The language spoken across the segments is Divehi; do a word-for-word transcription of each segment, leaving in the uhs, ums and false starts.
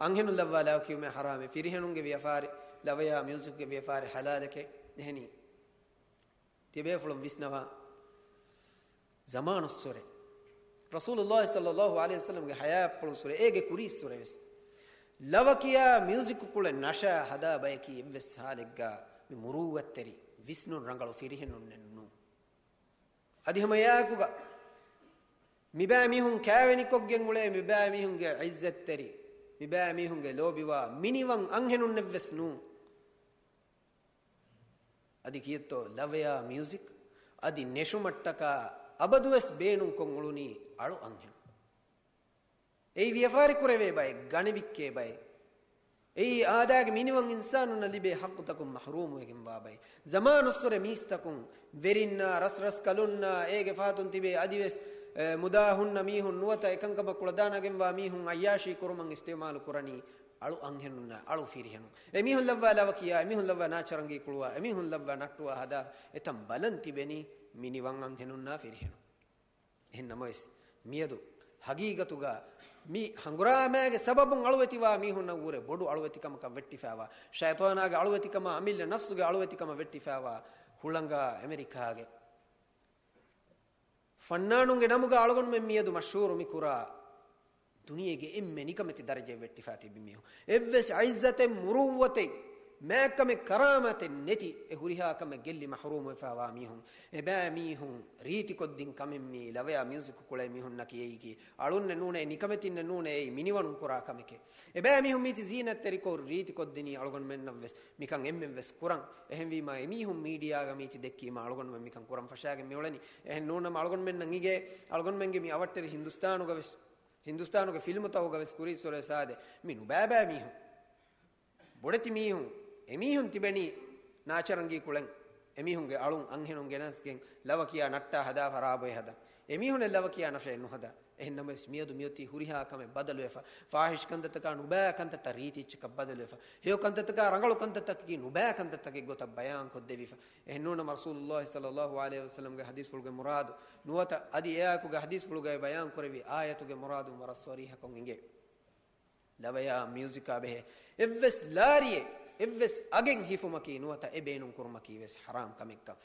އަންހެނުން ލައްވާ ލަވަ ކިޔުމެއް ޙަރާމޭ. ފިރިހެނުންގެ ވިޔަފާރި، ލަވަޔާ މިއުޒިކްގެ ވިޔަފާރި ޙަލާލެކޭ. އެހެނީ، ތިބޭފުޅުން ވިސްނަވާ، ޒަމާނުއްސުރެ، ރަސޫލުﷲ ޞައްލަﷲ ޢަލައިހި ވަސައްލަމްގެ ޙަޔާތްޕުޅުންސުރެ، އޭގެ ކުރީއްސުރެ ވެސް، ލަވަ ކިޔާ މިއުޒިކު ކުޅެ ނަޝާ ހަދާ ބަޔަކީ އެއްވެސް ޙާލެއްގަ މި މުރޫއްވަތްތެރި، ވިސްނުން ރަނގަޅު ފިރިހެނުންނެއް ނޫން. އަދި ހަމަ އެއާއެކުގަ މިބައިމީހުން ކާވެނިކޮށްގެން އުޅޭ، މިބައިމީހުންގެ ޢިއްޒަތްތެރި، މިބައިމީހުންގެ ލޯބިވާ މިނިވަން އަންހެނުންނެއްވެސް ނޫން. އަދި ކިއެއްތޯ ލަވަޔާ މިއުޒިކް އަދި ނެށުމަށްޓަކާ އަބަދުވެސް ބޭނުންކޮށް އުޅުނީ އަޅު އަންހެނުން. އެއީ ވިޔަފާރި ކުރެވޭ ބައެއް، ގަނެވިއްކޭ ބައެއް. އެއީ އާދައިގެ މިނިވަން އިންސާނުންނަށް ލިބޭ ޙައްޤުތަކުން މަޙްރޫމުވެގެންވާ ބައެއް. ޒަމާނުއްސުރެ މީސްތަކުން، ވެރިންނާ، ރަސްރަސްކަލުންނާ، އޭގެ ފަހަތުން ތިބޭ އަދިވެސް، އެ، މުދާ ހުންނަ މީހުން ނުވަތަ އެކަންކަމަށް ކުޅަދާނަގެންވާ މީހުން ޢައްޔާޝީ ކުރުމަށް އިސްތިޢުމާލު ކުރަނީ އަޅު އަންހެނުންނާ، އަޅު ފިރިހެނުން. އެމީހުން ލައްވާ ލަވަ ކިޔާ، އެމީހުން ލައްވާ ނާޗަރަނގީ ކުޅުވާ، އެމީހުން ލައްވާ ނައްޓުވާ ހަދާ، އެތަން ބަލަން ތިބެނީ މިނިވަން އަންހެނުންނާ ފިރިހެނުން. އެހެން ނަމަވެސް، މިއަދު ހަގީގަތުގަ މި ހަނގުރާމައިގެ ސަބަބުން އަޅުވެތިވާ މީހުންނަށްވުރެ ބޮޑު އަޅުވެތިކަމަކަށް ވެއްޓިފައިވާ، ޝައިޠާނާގެ އަޅުވެތިކަމާ، އަމިއްލަ ނަފްސުގެ އަޅުވެތިކަމަށް ވެއްޓިފައިވާ ހުޅަނގާ އެމެރިކާގެ ފަންނާނުންގެ ނަމުގަ އަޅުގަނޑުމެން މިއަދު މަޝްހޫރު މިކުރާ، ދުނިޔޭގެ އެންމެ ނިކަމެތި ދަރަޖައެއް ވެއްޓިފަ ތިބި މީހުން، އެއްވެސް ޢިއްޒަތެއް، މުރުއްވަތެއް، މާތްކަމެއް، ކަރާމަތެއް ނެތި، އެ ހުރިހާ ކަމެއް ގެއްލި މަޙްރޫމުވެފައިވާ މީހުން. އެބައިމީހުން ރީތިކޮށްދިން ކަމެއް މީ ލަވަޔާ މިއުޒިކު ކުޅޭ މީހުންނަކީ އެއީކީ އަޅުންނެއް ނޫނޭ، ނިކަމެތިންނެއް ނޫނޭ، އެއީ މިނިވަނުން ކުރާ ކަމެކޭ. އެބައިމީހުން މީތި ޒީނަތްތެރިކޮށް ރީތިކޮށްދިނީ އަޅުގަނޑުމެންނަށްވެސް މިކަން އެންމެންވެސް ކުރަން. އެހެންވީމާ، އެމީހުން މީޑިއާގަ މީތި ދެއްކީމާ އަޅުގަނޑުމެން މިކަން ކުރަން ފަށާގެން މިއުޅެނީ. އެހެން ނޫނަމަ އަޅުގަނޑުމެންނަށް އިނގޭ، އަޅުގަނޑުމެންގެ މި އަވަށްޓެރި ހިންދުސްތާނުގަވެސް، ހިންދުސްތާނުގެ ފިލްމުތަކުގަވެސް ކުރީއްސުރެ ސާދެ، މި ނުބައިބައި މީހުން، ބޮޑެތި މީހުން، އެމީހުން ތިބެނީ ނާޗަރަނގީ ކުޅެން، އެމީހުންގެ އަޅުން އަންހެނުން ގެނަސްގެން ލަވަ ކިޔާ ނައްޓާ ހަދާ ފަރާބޮއެ ހަދަން. އެމީހުނެއް ލަވަ ކިޔާ ނަށެއް ނުހަދާ. އެހެން ނަމަވެސް، މިއަދު މިއޮތީ ހުރިހާ ކަމެއް ބަދަލުވެފަ، ފާޙިޝް ކަންތައްތަކާ ނުބައި ކަންތައްތައް ރީތި އެއްޗަކަށް ބަދަލުވެފަ، ހެޔޮ ކަންތައްތަކާ ރަނގަޅު ކަންތައްތަކަކީ ނުބައި ކަންތައްތަކެއް ގޮތަށް ބަޔާން ކޮށްދެވިފަ. އެހެން ނޫނަމަ، ރަސޫލުﷲ ޞައްލަﷲ ޢަލައިހި ވަސައްލަމްގެ ޙަދީޘްފުޅުގެ މުރާދު ނުވަތަ އަދި އެއާއެކުގެ ޙަދީޘްފުޅުގައި ބަޔާން ކުރެއްވި އާޔަތުގެ މުރާދުން ވަރަށް ޞަރީޙަކޮށް އިނގޭ. ލަވަޔާ މިއުޒިކާ ބެހޭ އެއްވެސް ލާރިއެއް، އެއްވެސް އަގެއް ހިފުމަކީ ނުވަތަ އެ ބޭނުން ކުރުމަކީ ވެސް ޙަރާމް ކަމެއްކަން.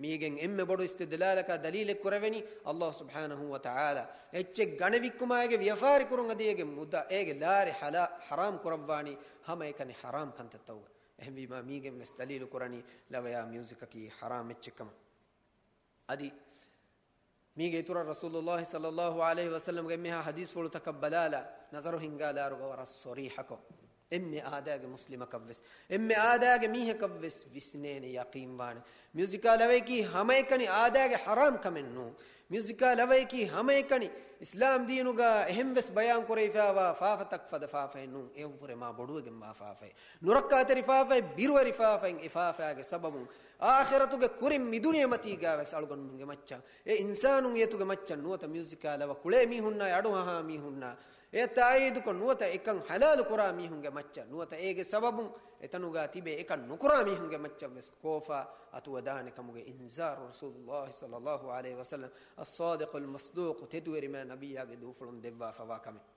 މީގެން އެންމެ ބޮޑު އިސްތިދްލާލަކާ ދަލީލެއް ކުރެވެނީ، ﷲ ސުބްޙާނަހޫ ވަތަޢާލާ އެއްޗެއް ގަނެވިއްކުމާއެކު ވިޔަފާރި ކުރުން އަދި އޭގެ މުދާ، އޭގެ ލާރި ޙަލާ-، ޙަރާމް ކުރައްވާނީ ހަމައެކަނި ޙަރާމް ކަންތައްތަކުގަ. އެހެންވީމާ، މީގެން ވެސް ދަލީލު ކުރަނީ ލަވަޔާ މިއުޒިކަކީ ޙަރާމް އެއްޗެއް ކަމަށް. އަދި މީގެ އިތުރަށް ރަސޫލުﷲ ޞައްލަﷲ ޢަލައިހި ވަސައްލަމްގެ އެންމެހާ ޙަދީޘްފުޅުތަކަށް ބަލާލާ، ނަޒަރު ހިންގާލާއިރުގަ ވަރަށް ޞަރީޙަކޮށް، އެންމެ އާދައިގެ މުސްލިމަކަށްވެސް، އެންމެ އާދައިގެ މީހަކަށްވެސް ވިސްނޭނެ ޔަޤީންވާނެ. މިއުޒިކާ ލަވަޔަކީ ހަމައެކަނި އާދައިގެ ޙަރާމް ކަމެއް ނޫން. މިއުޒިކާ ލަވަޔަކީ ހަމައެކަނި އިސްލާމް ދީނުގަ އެހެންވެސް ބަޔާން ކުރެވިފައިވާ ފާފަތައް ފަދަ ފާފައެއް ނޫން. އެއަށްވުރެ މާ ބޮޑުވެގެންވާ ފާފައެއް. ނުރައްކާތެރި ފާފައެއް، ބިރުވެރި ފާފައެއް. އެ ފާފައިގެ ސަބަބުން އާޚިރަތުގެ ކުރިން މިދުނިޔެމަތީގަވެސް އަޅުގަނޑުމެންގެ މައްޗަށް، އެ އިންސާނުން އޭތުގެ މައްޗަށް ނުވަތަ މިއުޒިކާ ލަވަ ކުޅޭ މީހުންނާ އަޑުއަހާ މީހުންނާ އެ ތާއީދުކޮށް ނުވަތަ އެކަން ޙަލާލު ކުރާ މީހުންގެ މައްޗަށް ނުވަތަ އޭގެ ސަބަބުން އެތަނުގަ ތިބެ އެކަން ނުކުރާ މީހުންގެ މައްޗަށްވެސް ކޯފާ އަތުވެދާނެ ކަމުގެ އިންޒާރު ރަސޫލުﷲ ޞައްލަﷲ ޢަލައިހި ވަސައްލަމް އައްޞާދިޤުލް މަޞްދޫޤު ތެދުވެރި މާތް ނަބިއްޔާގެ ދޫފުޅުން ދެއްވާފަވާ ކަމެއް.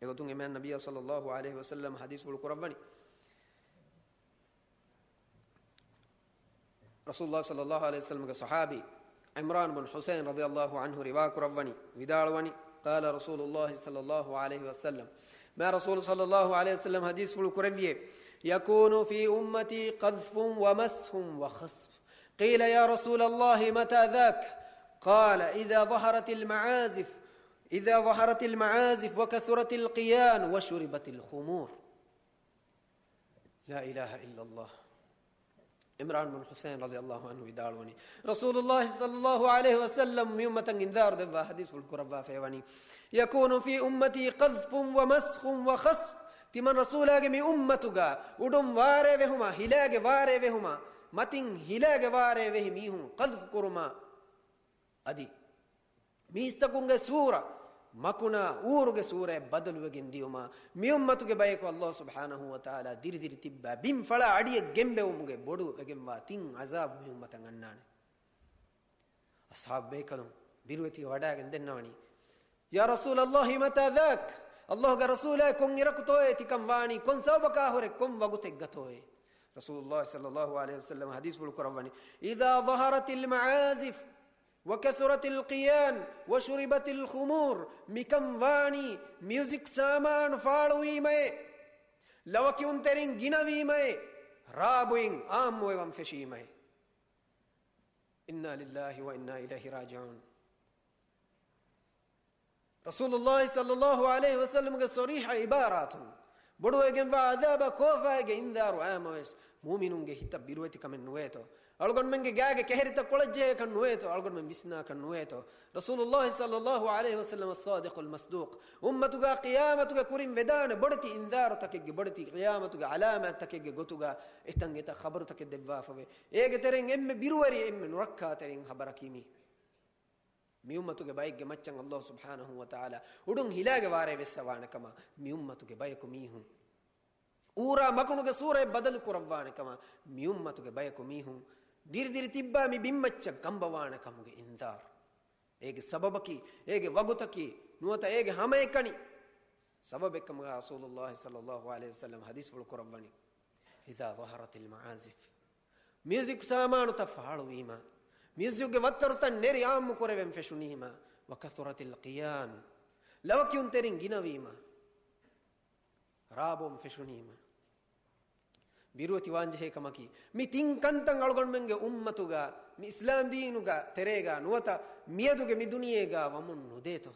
އެގޮތުން އެ މާތް ނަބިއްޔާ ޞައްލަﷲ ޢަލައިހި ވަސައްލަމް ޙަދީޘްފުޅު ކުރައްވަނީ، ރަސޫލުﷲ ޞައްލަﷲ ޢަލައިހި ވަސައްލަމްގެ ޞަޙާބީ ޢިމްރާން ބުން ޙުޞައިން ރަޟިޔަﷲ ޢަންހު ރިވާ ކުރައްވަނީ، ވިދާޅުވަނީ، قال رسول الله صلى الله عليه وسلم، މާ ރަސޫލު ޞައްލަﷲ ޢަލައިހި ވަސައްލަމް ޙަދީޘްފުޅު ކުރެއްވިއޭ، يكون في أمتي قذف ومسخ وخسف. قيل يا رسول الله متى ذاك؟ قال إذا ظهرت المعازف، إذا ظهرت المعازف وكثرت القيان وشربت الخمور. لا إله إلا الله. ޢިމްރާން ބުން ޙުޞައިން ރަޟިޔަﷲ ޢަންހު ވިދާޅުވަނީ، ރަސޫލުﷲ ޞައްލަﷲ ޢަލައިހި ވަސައްލަމް މި އުއްމަތަށް އިންޒާރު ދެއްވާ ޙަދީޘްފުޅު ކުރައްވާފައިވަނީ، يكون في أمتي قذف ومسخ وخسف. ތިމަން ރަސޫލާގެ މި އުއްމަތުގަ އުޑުން ވާރޭ ވެހުމާ، ހިލާގެ ވާރޭ ވެހުމާ، މަތިން ހިލާގެ ވާރޭ ވެހި މީހުން ޤަޛްފު ކުރުމާ، އަދި މީސްތަކުންގެ ސޫރަ މަކުނާ އޫރުގެ ސޫރައަށް ބަދަލުވެގެން ދިޔުމާ، މި އުއްމަތުގެ ބަޔަކު ﷲ ސުބްޙާނަހޫ ވަތަޢާލާ ދިރިދިރި ތިއްބާ ބިން ފަޅާ އަޑިއަށް ގެނބެވުމުގެ ބޮޑު ވެގެންވާ ތިން ޢަޒާބު މި އުއްމަތަށް އަންނާނެ. އަޞްޙާބު ބޭކަލުން ބިރުވެތި ވަޑައިގެން ދެންނަވަނީ، يا رسول الله متى ذاك؟ ﷲގެ ރަސޫލާ ކޮން އިރަކުތޯއޭ ތިކަން ވާނީ؟ ކޮން ސަބަބަކާ ހުރެ؟ ކޮން ވަގުތެއްގަތޯއޭ؟ ރަސޫލުﷲ ޞައްލަﷲު ޢަލައިހި ވަސައްލަމަ ޙަދީޘްފުޅު ކުރައްވަނީ، إذا ظهرت المعازف وكثرت القيان وشربت الخمور، މިކަން ވާނީ މިއުޒިކް ސާމާނު ފާޅުވީމައޭ، ލަވަކިޔުންތެރިން ގިނަވީމައޭ، ރާބުއިން ޢާއްމުވެވަން ފެށީމައޭ. إنا لله وإنا إليه راجعون. ރަސޫލުﷲ ޞައްލަﷲު ޢަލައިހި ވަސައްލަމުގެ ޞަރީޙަ ޢިބާރާތުން، ބޮޑުވެގެންވާ ޢަޛާބާ ކޯފާއެއްގެ އިންޒާރު އާއްމުވެސް، މުއުމިނުންގެ ހިތަށް ބިރުވެތިކަމެއް ނުވޭތޯ؟ އަޅުގަނޑުމެންގެ ގާގެ ކެހެރިތައް ކޮޅަށްޖެހޭކަށް ނުވޭތޯ؟ އަޅުގަނޑުމެން ވިސްނާކަށް ނުވޭތޯ؟ ރަސޫލުﷲ ޞައްލަﷲު ޢަލައިހި ވަސައްލަމަ އައްޞާދިޤުލް މަޞްދޫޤު، އުއްމަތުގާ ޤިޔާމަތުގެ ކުރިން ވެދާނެ ބޮޑެތި އިންޒާރުތަކެއްގެ، ބޮޑެތި ޤިޔާމަތުގެ ޢަލާމާތްތަކެއްގެ ގޮތުގާ އެތަން އެތައް ޚަބަރުތަކެއް ދެއްވާފަވޭ. އޭގެ ތެރެއިން އެންމެ ބިރުވެރި، އެންމެ ނުރައްކާތެރިން ޚަބަރަކީ މީ. މި އުއްމަތުގެ ބައެއްގެ މައްޗަށް ﷲ ސުބްޙާނަހޫ ވަތަޢާލާ އުޑުން ހިލާގެ ވާރޭ ވެއްސަވާނެ ކަމަށް، މި އުއްމަތުގެ ބަޔަކު މީހުން އޫރާ މަކުނުގެ ސޫރަތް ބަދަލު ކުރައްވާނެ ކަމަށް، މި އުއްމަތުގެ ބަޔަކު މީހުން ދިރިދިރި ތިއްބާ މި ބިންމައްޗަށް ގަނބަވާނެ ކަމުގެ އިންޒާރު. އޭގެ ސަބަބަކީ، އޭގެ ވަގުތަކީ، ނުވަތަ އޭގެ ހަމައެކަނި ސަބަބެއްކަމުގާ ރަސޫލުﷲ ޞައްލަﷲު ޢަލައިހި ވަސައްލަމަ ޙަދީޘްފުޅު ކުރައްވަނީ، إذا ظهرت المعازف، މިއުޒިކް ސާމާނުތައް ފާޅުވީމަ، މިއުޒިކްގެ ވައްތަރުތައް ނެރި ޢާއްމު ކުރެވެން ފެށުނީމަ، وكثرت القيان، ލަވަކިޔުންތެރިން ގިނަވީމަ، ރާބޯން ފެށުނީމަ، ބިރުވެތިވާންޖެހޭ ކަމަކީ، މި ތިން ކަންތައް އަޅުގަނޑުމެންގެ އުއްމަތުގަ، މި އިސްލާމް ދީނުގަ ތެރޭގަ ނުވަތަ މިއަދުގެ މި ދުނިޔޭގަ ވަމުން ނުދޭތޯ؟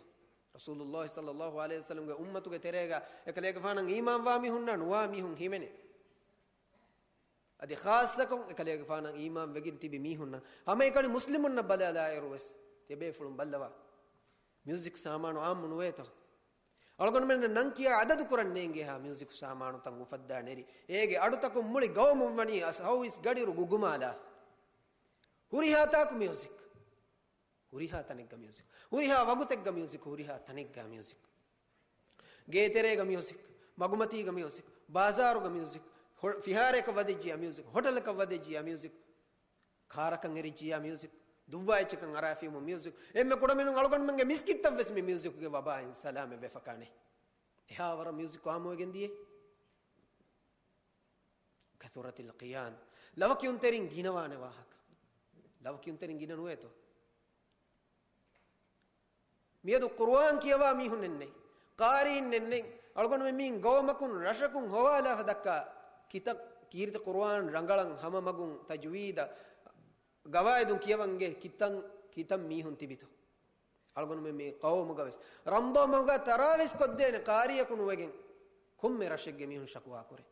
ރަސޫލުﷲ ޞައްލަﷲު ޢަލައިހި ވަސައްލަމަގެ އުއްމަތުގެ ތެރޭގަ އެކަލޭގެފާނަށް އީމާންވާ މީހުންނާ ނުވާ މީހުން ހިމެނޭ. އަދި ޚާއްޞަކޮށް އެކަލޭގެފާނަށް އީމާން ވެގެން ތިބި މީހުންނަށް، ހަމައެކަނި މުސްލިމުންނަށް ބަލާލާއިރުވެސް، ތިޔަބޭފުޅުން ބައްލަވާ. މިއުޒިކް ސާމާނު ޢާއްމު ނުވޭތޯ؟ އަޅުގަނޑުމެންނަށް ނަން ކިޔާ އަދަދު ކުރަން ނޭނގޭހާ މިއުޒިކު ސާމާނުތައް އުފައްދާ ނެރި. އޭގެ އަޑުތަކުން މުޅި ގައުމުން ވަނީ އަސް ހައުވީސް ގަޑިއިރު ގުގުމާލާފަ. ހުރިހާ ތާކު މިއުޒިކް. ހުރިހާ ތަނެއްގަ މިއުޒިކް. ހުރިހާ ވަގުތެއްގަ މިއުޒިކް. ހުރިހާ ތަނެއްގަ މިއުޒިކް. ގޭތެރޭގަ މިއުޒިކް. މަގުމަތީގަ މިއުޒިކް. ބާޒާރުގަ މިއުޒިކް. ހޮ-، ފިހާރައަކަށް ވަދެއްޖިޔާ މިއުޒިކް. ހޮޓަލަކަށް ވަދެއްޖިޔާ މިއުޒިކް. ކާރަކަށް އެރިއްޖިޔާ މިއުޒިކް، ދުއްވާ އެއްޗަކަށް އަރާފިއުމު މިއުޒިކް، އެންމެ ކުޑަމިނުން އަޅުގަނޑުމެންގެ މިސްކިތްތައްވެސް މި މިއުޒިކުގެ ވަބާއިން ސަލާމަތް ވެފަކާނެ. އެހާވަރަށް މިއުޒިކް އާއްމުވެގެން ދިޔަ. كثرت القيان، ލަވަކިޔުންތެރިން ގިނަވާނެ ވާހަކަ. ލަވަކިޔުންތެރިން ގިނަ ނުވޭތޯ؟ މިއަދު ޤުރުއާން ކިޔަވާ މީހުންނެއް ނެތް، ޤާރީންނެއް ނެތް. އަޅުގަނޑުމެން މީން ގައުމަކުން ރަށަކުން ހޮވާލާފަ ދައްކާ ކިތައް ކީރިތި ޤުރުއާން ރަނގަޅަށް ހަމަ މަގުން ތަޖްވީދަށް ގަވާއިދުން ކިޔަވަންގެ ކިތަން، ކިތަން މީހުން ތިބިތޯ؟ އަޅުގަނޑުމެން މި ޤައުމުގަވެސް ރަމަޟާން މަހުގަ ތަރާވީސް ކޮށްދޭނެ ޤާރީއަކު ނުވެގެން ކޮންމެ ރަށެއްގެ މީހުން ޝަކުވާ ކުރޭ.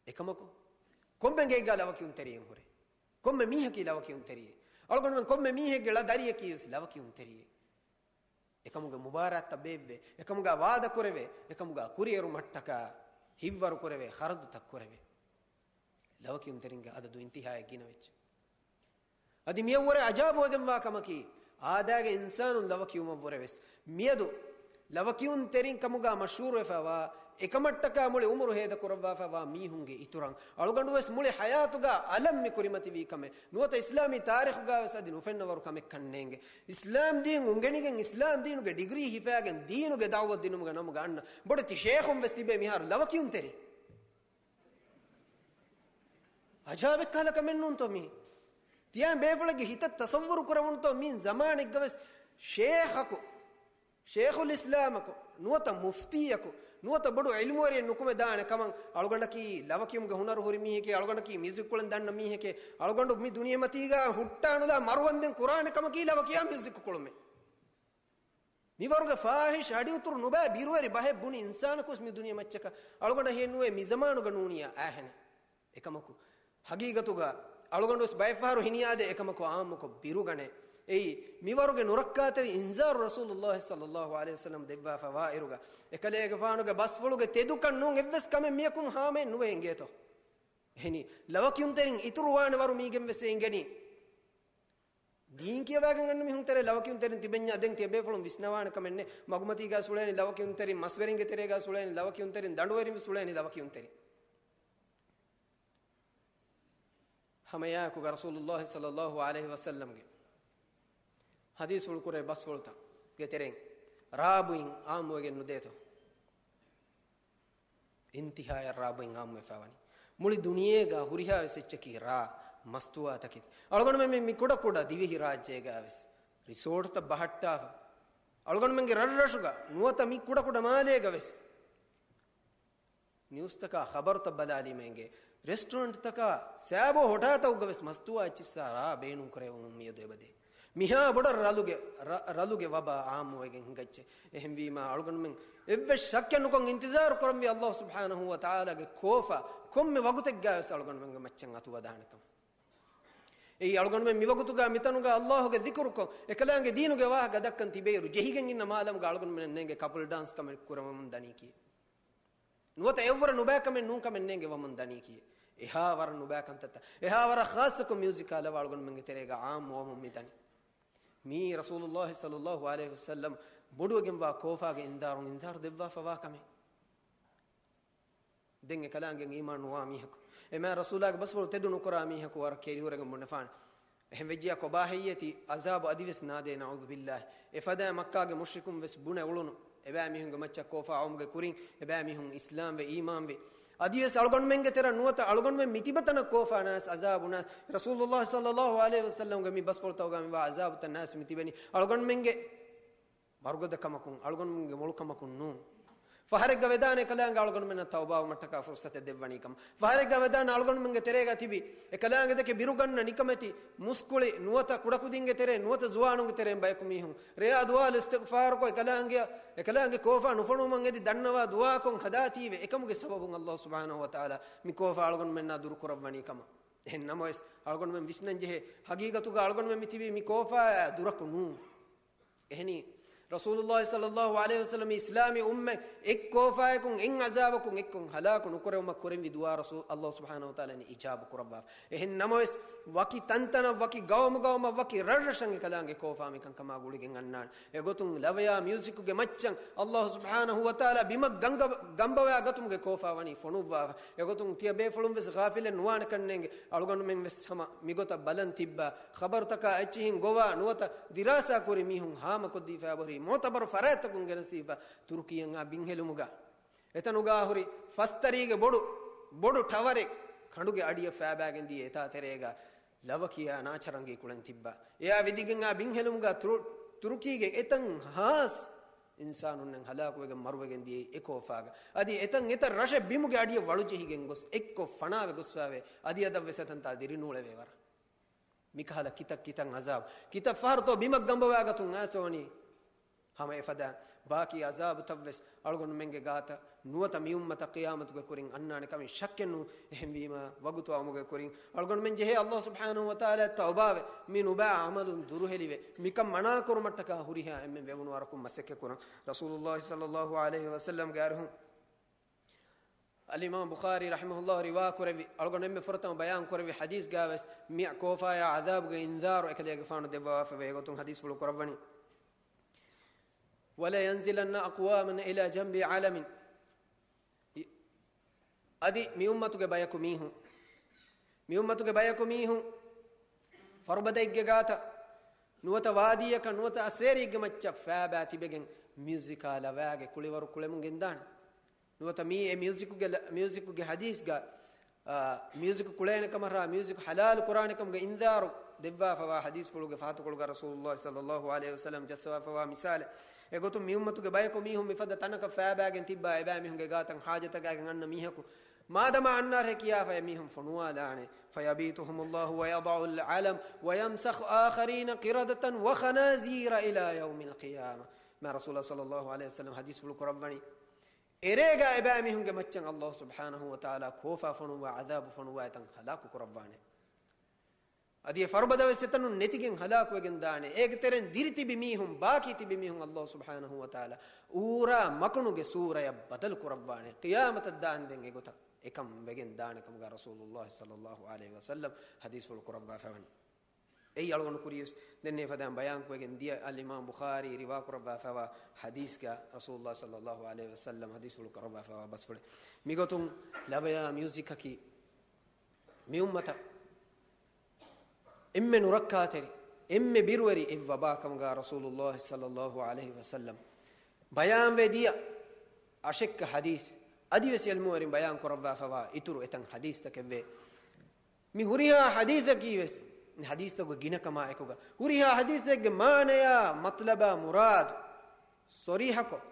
އެކަމަކު، ކޮންމެ ގެއެއްގަ ލަވަކިޔުންތެރިއެއް ހުރޭ. ކޮންމެ މީހަކީ ލަވަކިޔުންތެރިއެއް. އަޅުގަނޑުމެން ކޮންމެ މީހެއްގެ ޅަ ދަރިއަކީ ވެސް ލަވަކިޔުންތެރިއެއް. އެކަމުގެ މުބާރާތްތައް ބޭއްވޭ، އެކަމުގަ ވާދަ ކުރެވޭ، އެކަމުގަ ކުރިއެރުމަށްޓަކާ ހިތްވަރު ކުރެވޭ، ޚަރަދުތައް ކުރެވޭ. ލަވަކިޔުންތެރިންގެ އަދަދު އިންތިހާއަށް ގިނަވެއްޖެ. އަދި މިއަށްވުރެ އަޖާބުވެގެންވާ ކަމަކީ، އާދައިގެ އިންސާނުން ލަވަކިޔުމަށްވުރެވެސް، މިއަދު ލަވަކިޔުންތެރިން ކަމުގަ މަޝްހޫރުވެފައިވާ، އެކަމަށްޓަކާ މުޅި އުމުރު ހޭދަކުރައްވާފައިވާ މީހުންގެ އިތުރަށް އަޅުގަނޑުވެސް މުޅި ޙަޔާތުގަ އަލަށް މި ކުރިމަތިވީ ކަމެއް ނުވަތަ އިސްލާމީ ތާރީޚުގަވެސް އަދި ނުފެންނަވަރު ކަމެއްކަން ނޭނގެ. އިސްލާމް ދީން އުނގެނިގެން، އިސްލާމް ދީނުގެ ޑިގްރީ ހިފާގެން، ދީނުގެ ދަޢުވަތު ދިނުމުގެ ނަމުގަ އަންނަ ބޮޑެތި ޝޭޚުން ވެސް ތިބޭ މިހާރު ލަވަކިޔުންތެރިން. އަޖާބެއްކަހަލަ ކަމެއްނޫންތޯ މީ؟ ތިޔަ ބޭފުޅެއްގެ ހިތަށް ތަޞައްވުރު ކުރެވުނުތޯ މީން ޒަމާނެއްގަވެސް ޝޭޚަކު، ޝޭޚުލްއިސްލާމަކު، ނުވަތަ މުފްތީއަކު، ނުވަތަ ބޮޑު ޢިލްމުވެރިއެއް ނުކުމެދާނެ ކަމަށް އަޅުގަނޑަކީ ލަވަކިޔުމުގެ ހުނަރު ހުރި މީހެކޭ، އަޅުގަނޑަކީ މިއުޒިކްކޮޅެއް ދަންނަ މީހެކޭ، އަޅުގަނޑު މި ދުނިޔެމަތީގަ ހުއްޓާނުލާ މަރުވަންދެން ކުރާނެ ކަމަކީ ލަވަކިޔާ މިއުޒިކްކޮޅުމެ. މިވަރުގެ ފާޙިޝް އަޑިއުތުރު ނުބައި ބިރުވެރި ބަހެއް ބުނި އިންސާނަކުވެސް މި ދުނިޔެ މައްޗަކަށް އަޅުގަނޑަށް ހިއެއްނުވޭ މިޒަމާނުގަ ނޫނިޔާ އާހެނެއް. އެކަމަކު، ޙަޤީޤަތުގަ އަޅުގަނޑުވެސް ބައެއްފަހަރު ހިނިއާދޭ އެކަމަކު ޢާއްމުކޮށް ބިރުގަނޭ. އެއީ، މިވަރުގެ ނުރައްކާތެރި އިންޒާރު ރަސޫލުﷲ ޞައްލަﷲު ޢަލައިހި ވަސައްލަމަ ދެއްވާފައިވާ އިރުގަ، އެކަލޭގެފާނުގެ ބަސްފުޅުގެ ތެދުކަން ނޫން އެއްވެސް ކަމެއް މިޔަކުން ހާމައެއް ނުވެ އިނގޭތޯ. އެހެނީ، ލަވަކިޔުންތެރިން އިތުރުވާނެ ވަރު މީގެންވެސް އެ އިނގެނީ. ދީން ކިޔަވާގެން އަންނަ މީހުން ތެރޭ ލަވަކިޔުންތެރިން ތިބެންޏާ ދެން ތިޔަބޭފުޅުން ވިސްނަވާނެ ކަމެއް ނެތް. މަގުމަތީގަ ސުޅޭނީ ލަވަކިޔުންތެރިން، މަސްވެރިންގެ ތެރޭގަ ސުޅޭނީ ލަވަކިޔުންތެރިން، ދަނޑުވެރިން ސުޅޭނީ ލަވަކިޔުންތެރިން. ހަމައެއާއެކުގަ ރަސޫލުﷲ ޞައްލަﷲު ޢަލައިހި ވަސައްލަމްގެ ޙަދީޘްފުޅު ކުރެ ބަސްފުޅުތައް ގެ ތެރެއިން ރާ ބުއިން އާއްމުވެގެން ނުދޭތޯ؟ އިންތިހާޔަށް ރާ ބުއިން އާއްމުވެފަ ވަނީ. މުޅި ދުނިޔޭގަ ހުރިހާ ވެސް އެއްޗަކީ ރާ، މަސްތުވާތަކެތި. އަޅުގަނޑުމެން މި، މި ކުޑަ ކުޑަ ދިވެހި ރާއްޖޭގަ ވެސް ރިސޯޓްތައް ބަހައްޓާފަ. އަޅުގަނޑުމެންގެ ރަށްރަށުގަ ނުވަތަ މި ކުޑަ ކުޑަ މާލޭގަ ވެސް ނިއުސްތަކާ ޚަބަރުތައް ބަލާލީމަ އެނގޭ، ރެސްޓޯރެންޓްތަކާ ސައިބޯ ހޮޓާތަކުގަ ވެސް މަސްތުވާ އެއްޗިއްސާ ރާ ބޭނުންކުރެވުމުން މިއަދު އެބަދޭ. މިހާ ބޮޑަށް ރަލުގެ، ރަ-، ރަލުގެ ވަބާ އާއްމުވެގެން ހިނގައްޖެ. އެހެންވީމާ، އަޅުގަނޑުމެން އެއްވެސް ޝައްކެއް ނުކޮށް އިންތިޒާރު ކުރަންވީ އައްލާހު ސުބްޙާނަހޫ ވަތަޢާލާގެ ކޯފާ ކޮންމެ ވަގުތެއްގަ ވެސް އަޅުގަނޑުމެންގެ މައްޗަށް އަތުވަދާނެކަމަށް. އެއީ އަޅުގަނޑުމެން މިވަގުތުގަ މިތަނުގަ އައްލާހުގެ ޒިކުރުކޮށް، އެކަލާނގެ ދީނުގެ ވާހަކަ ދައްކަން ތިބޭއިރު، ޖެހިގެން އިންނަ މާލަމުގަ އަޅުގަނޑުމެންނަށް ނޭނގެ ކަޕުލް ޑާންސް ކަމެއް ކުރަމުން ދަނީކީ. ނުވަތަ އެއްވަރަށް ނުބައިކަމެއް ނޫންކަމެއް ނޭނގެ ވަމުން ދަނީކީ. އެހާ ވަރަށް ނުބައިކަންތައްތައް، އެހާ ވަރަށް ޚާއްޞަކޮށް މިއުޒިކާ ލަވަ އަޅުގަނޑުމެންގެ ތެރޭގަ އާއްމުވަމުން މިދަނީ. މީ ރަސޫލުއްލާހި ޞައްލައްލާހު ޢަލައިހި ވަސައްލަމް ބޮޑުވެގެންވާ ކޯފާގެ އިންޒާރުން އިންޒާރު ދެއްވާފަވާ ކަމެއް. ދެން އެކަލާނގެ އީމާން ނުވާ މީހަކު، އެމާ ރަސޫލާގެ ބަސްފުޅު ތެދު ނުކުރާ މީހަކު ވަރަށް ކެރިހުރެގެން ބުނެފާނެ. އެހެން ވެއްޖިޔާ ކޮބާ ހެއްޔޭތީ ޢަޒާބު އަދިވެސް ނާދޭ، ނަޢޫޛުބިއްލާހި. އެފަދައިން މައްކާގެ މުޝްރިކުން ވެސް ބުނެ އުޅުނު، އެބައިމީހުންގެ މައްޗަށް ކޯފާ އައުމުގެ ކުރިން އެބައިމީހުން އިސްލާމްވެ، އީމާންވެ. އަދިވެސް އަޅުގަނޑުމެންގެ ތެރެއަށް ނުވަތަ އަޅުގަނޑުމެން މިތިބަތަނަށް ކޯފާ ނާސް، ޢަޒާބު ނާސް، ރަސޫލުއްލާހި ޞައްލައްލާހު ޢަލައިހި ވަސައްލަމްގެ މި ބަސްފުޅުތަކުގަ މިވާ ޢަޒާބުތައް ނާސް މިތިބެނީ އަޅުގަނޑުމެންގެ ވަރުގަދަކަމަކުން، އަޅުގަނޑުމެންގެ މޮޅުކަމަކުން ނޫން. ފަހަރެއްގަ ވެދާނެ އެކަލާނގެ އަޅުގަނޑުމެންނަށް ތައުބާވުމަށްޓަކާ ފުރުޞަތެއް ދެއްވަނީ ކަމަށް. ފަހަރެއްގަ ވެދާނެ އަޅުގަނޑުމެންގެ ތެރޭގަ ތިބި އެކަލާނގެ ދެކެ ބިރުގަންނަ ނިކަމެތި މުސްކުޅި ނުވަތަ ކުޑަކުދިންގެ ތެރޭ ނުވަތަ ޒުވާނުންގެ ތެރޭން ބަޔަކު މީހުން ރެޔާ ދުވާލު އިސްތިޣްފާރުކޮށް އެކަލާނގެ، އެކަލާނގެ ކޯފާ ނުފޮނުވުމަށް އެދި ދަންނަވާ ދުޢާކޮށް ހަދާތީވެ އެކަމުގެ ސަބަބުން އައްލާހު ސުބްޙާނަހޫ ވަތަޢާލާ މި ކޯފާ އަޅުގަނޑުމެންނާ ދުރުކުރައްވަނީ ކަމަށް. އެހެން ނަމަވެސް، އަޅުގަނޑުމެން ވިސްނަން ޖެހޭ، ހަގީގަތުގަ އަޅުގަނޑުމެން މިތިބީ މި ކޯފާއާ ދުރަކު ނޫން. އެހެނީ، ރަސޫލުއްލާހި ޞައްލައްލާހު ޢަލައިހި ވަސައްލަމް އިސްލާމީ އުއްމަތް އެއް ކޯފާއަކުން އެއް ޢަޒާބަކުން އެއްކޮށް ހަލާކު ނުކުރެވުމަށް ކުރެންވި ދުޢާ ރަސޫލު، އައްލާހު ސުބްޙާނަހޫ ވަތަޢާލާ އިޖާބަ ކުރައްވާފަ. އެހެން ނަމަވެސް، ވަކި ތަންތަނަށް، ވަކި ގައުމުގައުމަށް، ވަކި ރަށްރަށަށް އެކަލާނގެ ކޯފާ މިކަންކަމާ ގުޅިގެން އަންނާނެ. އެގޮތުން ލަވަޔާ މިއުޒިކުގެ މައްޗަށް އައްލާހު ސުބްޙާނަހޫ ވަތަޢާލާ ބިމަށް ގަންގަ-، ގަނބަވާ ގަތުމުގެ ކޯފާ ވަނީ ފޮނުއްވާފަ. އެގޮތުން ތިޔަބޭފުޅުން ވެސް ޣާފިލެއް ނުވާނެކަންނޭނގެ. އަޅުގަނޑުމެން ވެސް ހަމަ މިގޮތަށް ބަލަން ތިއްބާ، ޚަބަރުތަކާ އެއްޗިހިން ގޮވާ ނުވަތަ ދިރާސާ ކުރި މީހުން ހާމަކޮށްދީފައި އެބަހުރި މުޢުތަބަރު ފަރާތްތަކުން ގެނެސްދީފަ. ތުރުކީއަށް އާ ބިންހެލުމުގަ އެތަނުގާ ހުރި ފަސްތަރީގެ ބޮޑު، ބޮޑު ޓަވަރެއް ކަނޑުގެ އަޑިއަށް ފައިބާގެން ދިޔަ އެތާ ތެރޭގަ ލަވަ ކިޔާ ނާޗަރަނގީ ކުޅެން ތިއްބާ. އެއާ ވެދިގެން އާ ބިންހެލުމުގަ ތުރު-، ތުރުކީގެ އެތަން ހާސް އިންސާނުންނެއް ހަލާކުވެގެން މަރުވެގެން ދިޔައީ އެ ކޯފާގަ. އަދި އެތަން އެތައް ރަށެއް ބިމުގެ އަޑިއަށް ވަޅުޖެހިގެން ގޮސް އެއްކޮށް ފަނާވެ ގޮސްފައިވޭ. އަދި އަދަށް ވެސް އެތަންތާ ދިރިނޫޅެވޭ ވަރަށް. މިކަހަލަ ކިތައް ކިތައް ޢަޒާބު. ކިތައް ފަހަރުތޯ ބިމަށް ގަނބަވާގަތުން އައިސް ވަނީ. ހަމަ އެފަދަ ބާކީ ޢަޒާބުތައްވެސް އަޅުގަނޑުމެންގެ ގާތަށް ނުވަތަ މި އުއްމަތަށް ޤިޔާމަތުގެ ކުރިން އަންނާނެ ކަމެއް ޝައްކެއް ނޫން. އެހެންވީމާ، ވަގުތު އައުމުގެ ކުރިން އަޅުގަނޑުމެން ޖެހޭ އައްލާހު ސުބްޙާނަހޫ ވަތަޢާލާ ތައުބާވެ، މި ނުބައި ޢަމަލުން ދުރުހެލިވެ، މިކަން މަނާކުރުމަށްޓަކާ ހުރިހާ އެންމެން ވެވުނު ވަރަކުން މަސައްކަތްކުރަން. ރަސޫލުއްލާހި ޞައްލައްލާހު ޢަލައިހި ވަސައްލަމްގެ އަރިހުން އަލްއިމާމް ބުޚާރީ ރަޙިމަހުﷲ ރިވާ ކުރެއްވި، އަޅުގަނޑު އެންމެ ފުރަތަމަ ބަޔާން ކުރެއްވި ޙަދީޘްގާވެސް، މި ކޯފާޔާ ޢަޛާބުގެ އިންޒާރު އެކަލޭގެފާނު ދެއްވަވާފަވޭ ގޮތުން ޙަދީޘްފުޅު ކުރައްވަނީ. وَلَيَنْزِلَنَّ أَقْوَامٌ إِلَى جَنْبِ عَلَمٍ. އަދި މި އުއްމަތުގެ ބަޔަކު މީހުން، މި އުއްމަތުގެ ބަޔަކު މީހުން ފަރުބަދައެއްގެ ގާތަށް ނުވަތަ ވާދީއަކަށް ނުވަތަ އައްސޭރިއެއްގެ މައްޗަށް ފައިބާ ތިބެގެން މިއުޒިކާ ލަވައިގެ ކުޅިވަރު ކުޅެމުން ގެންދާނެ. ނުވަތަ މީ އެ މިއުޒިކުގެ ލަ-، މިއުޒިކުގެ ޙަދީޘްގަ، އާ، މިއުޒިކު ކުޅޭނެ ކަމަށް ރާ މިއުޒިކު ޙަލާލު ކުރާނެ ކަމުގެ އިންޒާރު ދެއްވާފަވާ ޙަދީޘްފުޅުގެ ފަހަތުކޮޅުގަ ރަސޫލުއްލާހި ޞައްލައްލާހު ޢަލައިހި ވަސައްލަމް ޖައްސަވާފަވާ މިސާލެއް. އެގޮތުން މި އުއްމަތުގެ ބަޔަކު މީހުން މިފަދަ ތަނަކަށް ފައިބާގެން ތިއްބާ އެބައިމީހުންގެ ގާތަށް ޙާޖަތަކާގެން އަންނަ މީހަކު މާދަމާ އަންނާރޭ ކިޔާފަ އެމީހުން ފޮނުވާލާނެ. فَيَبِيتُهُمُ اللَّهُ وَيَضَعُ الْعَلَمَ وَيَمْسَخُ آخَرِينَ قِرَدَةً وَخَنَازِيرَ إِلَى يَوْمِ الْقِيَامَةِ. މާ ރަސޫލާ ޞައްލައްލާހު ޢަލައިހި ވަސައްލަމް ޙަދީޘްފުޅު ކުރައްވަނީ، އެރޭގަ އެބައިމީހުންގެ މައްޗަށް އައްލާހު ސުބްޙާނަހޫ ވަތަޢާލާ ކޯފާ ފޮނުއްވާ، ޢަޛާބު ފޮނުއްވާ އެތަން ހަލާކު ކުރައްވާނެ. އަދި އެ ފަރުބަދަ ވެސް އެތަނުން ނެތިގެން ހަލާކުވެގެން ދާނެ. އޭގެ ތެރެއިން ދިރިތިބި މީހުން، ބާކީ ތިބި މީހުން އައްލާހު ސުބްޙާނަހޫ ވަތަޢާލާ އޫރާ މަކުނުގެ ސޫރަޔަށް ބަދަލު ކުރައްވާނެ. ޤިޔާމަތަށް ދާންދެން އެގޮތަށް އެކަން ވެގެން ދާނެ ކަމުގަ ރަސޫލުއްލާހި ޞައްލައްލާހު ޢަލައިހި ވަސައްލަމް ޙަދީޘްފުޅު ކުރައްވާފަވަނީ. އެއީ އަޅުގަނޑު ކުރިޔަސް ދެންނެވި ފަދައިން ބަޔާންކޮށްގެން ދިޔަ އަލްއިމާމް ބުޚާރީ ރިވާކުރައްވާފަވާ ޙަދީޘްގަ ރަސޫލުއްލާހި ޞައްލައްލާހު ޢަލައިހި ވަސައްލަމް ޙަދީޘްފުޅު ކުރައްވާފަވާ ބަސްފުޅެއް. މިގޮތުން ލަވަޔާ މިއުޒިކަކީ މި އުއްމަތަށް އެންމެ ނުރައްކާތެރި، އެންމެ ބިރުވެރި އެއް ވަބާ ކަމުގަ ރަސޫލުއްލާހި ޞައްލައްލާހު ޢަލައިހި ވަސައްލަމް ބަޔާންވެ ދިޔަ އަށެއްކަ ޙަދީޘް އަދިވެސް ޢިލްމުވެރިން ބަޔާން ކުރައްވާފަވާ އިތުރު އެތަން ޙަދީޘްތަކެއްވޭ. މި ހުރިހާ ޙަދީޘަކީވެސް، ޙަދީޘްތަކުގެ ގިނަކަމާ އެކުގަ، ހުރިހާ ޙަދީޘެއްގެ މާނަޔާ މަތްލަބާ މުރާދު ޞަރީޙަކޮށް،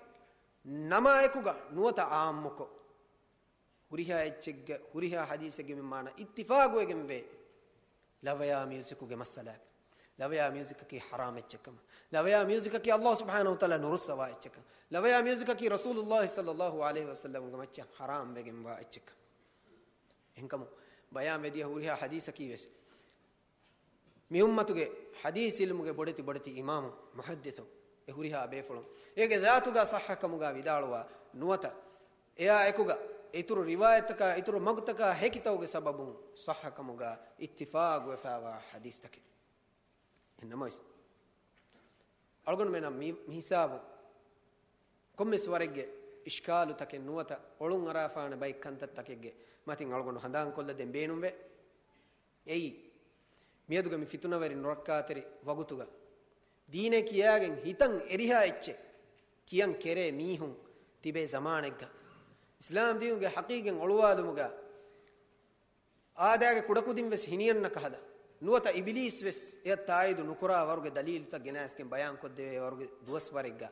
ނަމާ އެކުގަ ނުވަތަ ޢާއްމުކޮށް، ހުރިހާ އެއްޗެއްގެ، ހުރިހާ ޙަދީޘެއްގެ މި މާނަ އިއްތިފާގުވެގެންވޭ. ލަވަޔާ މިއުޒިކުގެ މައްސަލާގަ، ލަވަޔާ މިއުޒިކަކީ ޙަރާމް އެއްޗެއްކަމަށް، ލަވަޔާ މިއުޒިކަކީ ﷲ ސުބްޙާނަހޫ ވަތަޢާލާ ނުރުއްސަވާ އެއްޗެއްކަން، ލަވަޔާ މިއުޒިކަކީ ރަސޫލުﷲ ޞައްލަﷲު ޢަލައިހި ވަސައްލަމްގެ މައްޗަށް ޙަރާމް ވެގެންވާ އެއްޗެއްކަން. އެހެންކަމުން ބަޔާންވެދިޔަ ހުރިހާ ޙަދީޘަކީވެސް، މި އުއްމަތުގެ ޙަދީޘް ޢިލްމުގެ ބޮޑެތި ބޮޑެތި އިމާމު މުޙައްދިޘު އެ ހުރިހާ ބޭފުޅުން އޭގެ ޛާތުގަ ޞައްޙަކަމުގަ ވިދާޅުވާ ނުވަތަ އެއާ އެކުގަ އިތުރު ރިވާޔަތްތަކާ އިތުރު މަގުތަކާ ހެކިތަކުގެ ސަބަބުން ޞައްޙަކަމުގަ އިއްތިފާގުވެފާވާ ޙަދީޘްތަކެއް. އެހެންނަމަވެސް، އަޅުގަނޑުމެންނަށް މި، މި ހިސާބު ކޮންމެސް ވަރެއްގެ އިޝްކާލުތަކެއް ނުވަތަ އޮޅުން އަރާފާނެ ބައެއް ކަންތައްތަކެއްގެ މަތިން އަޅުގަނޑު ހަނދާންކޮށްލަދޭން ބޭނުންވޭ. އެއީ، މިއަދުގެ މި ފިތުނަވެރި ނުރައްކާތެރި ވަގުތުގަ، ދީނޭ ކިޔާގެން ހިތަށް އެރިހާ އެއްޗެއް ކިޔަން ކެރޭ މީހުން ތިބޭ ޒަމާނެއްގަ، އިސްލާމް ދީނުގެ ޙަޤީޤަތް އޮޅުވާލުމުގަ، އާދައިގެ ކުޑަކުދިން ވެސް ހިނިއަންނަ ކަހަލަ، ނުވަތަ އިބިލީސް ވެސް އެއަށް ތާއީދު ނުކުރާ ވަރުގެ ދަލީލުތައް ގެނައިސްގެން ބަޔާންކޮށްދެވޭ ވަރުގެ ދުވަސްވަރެއްގަ،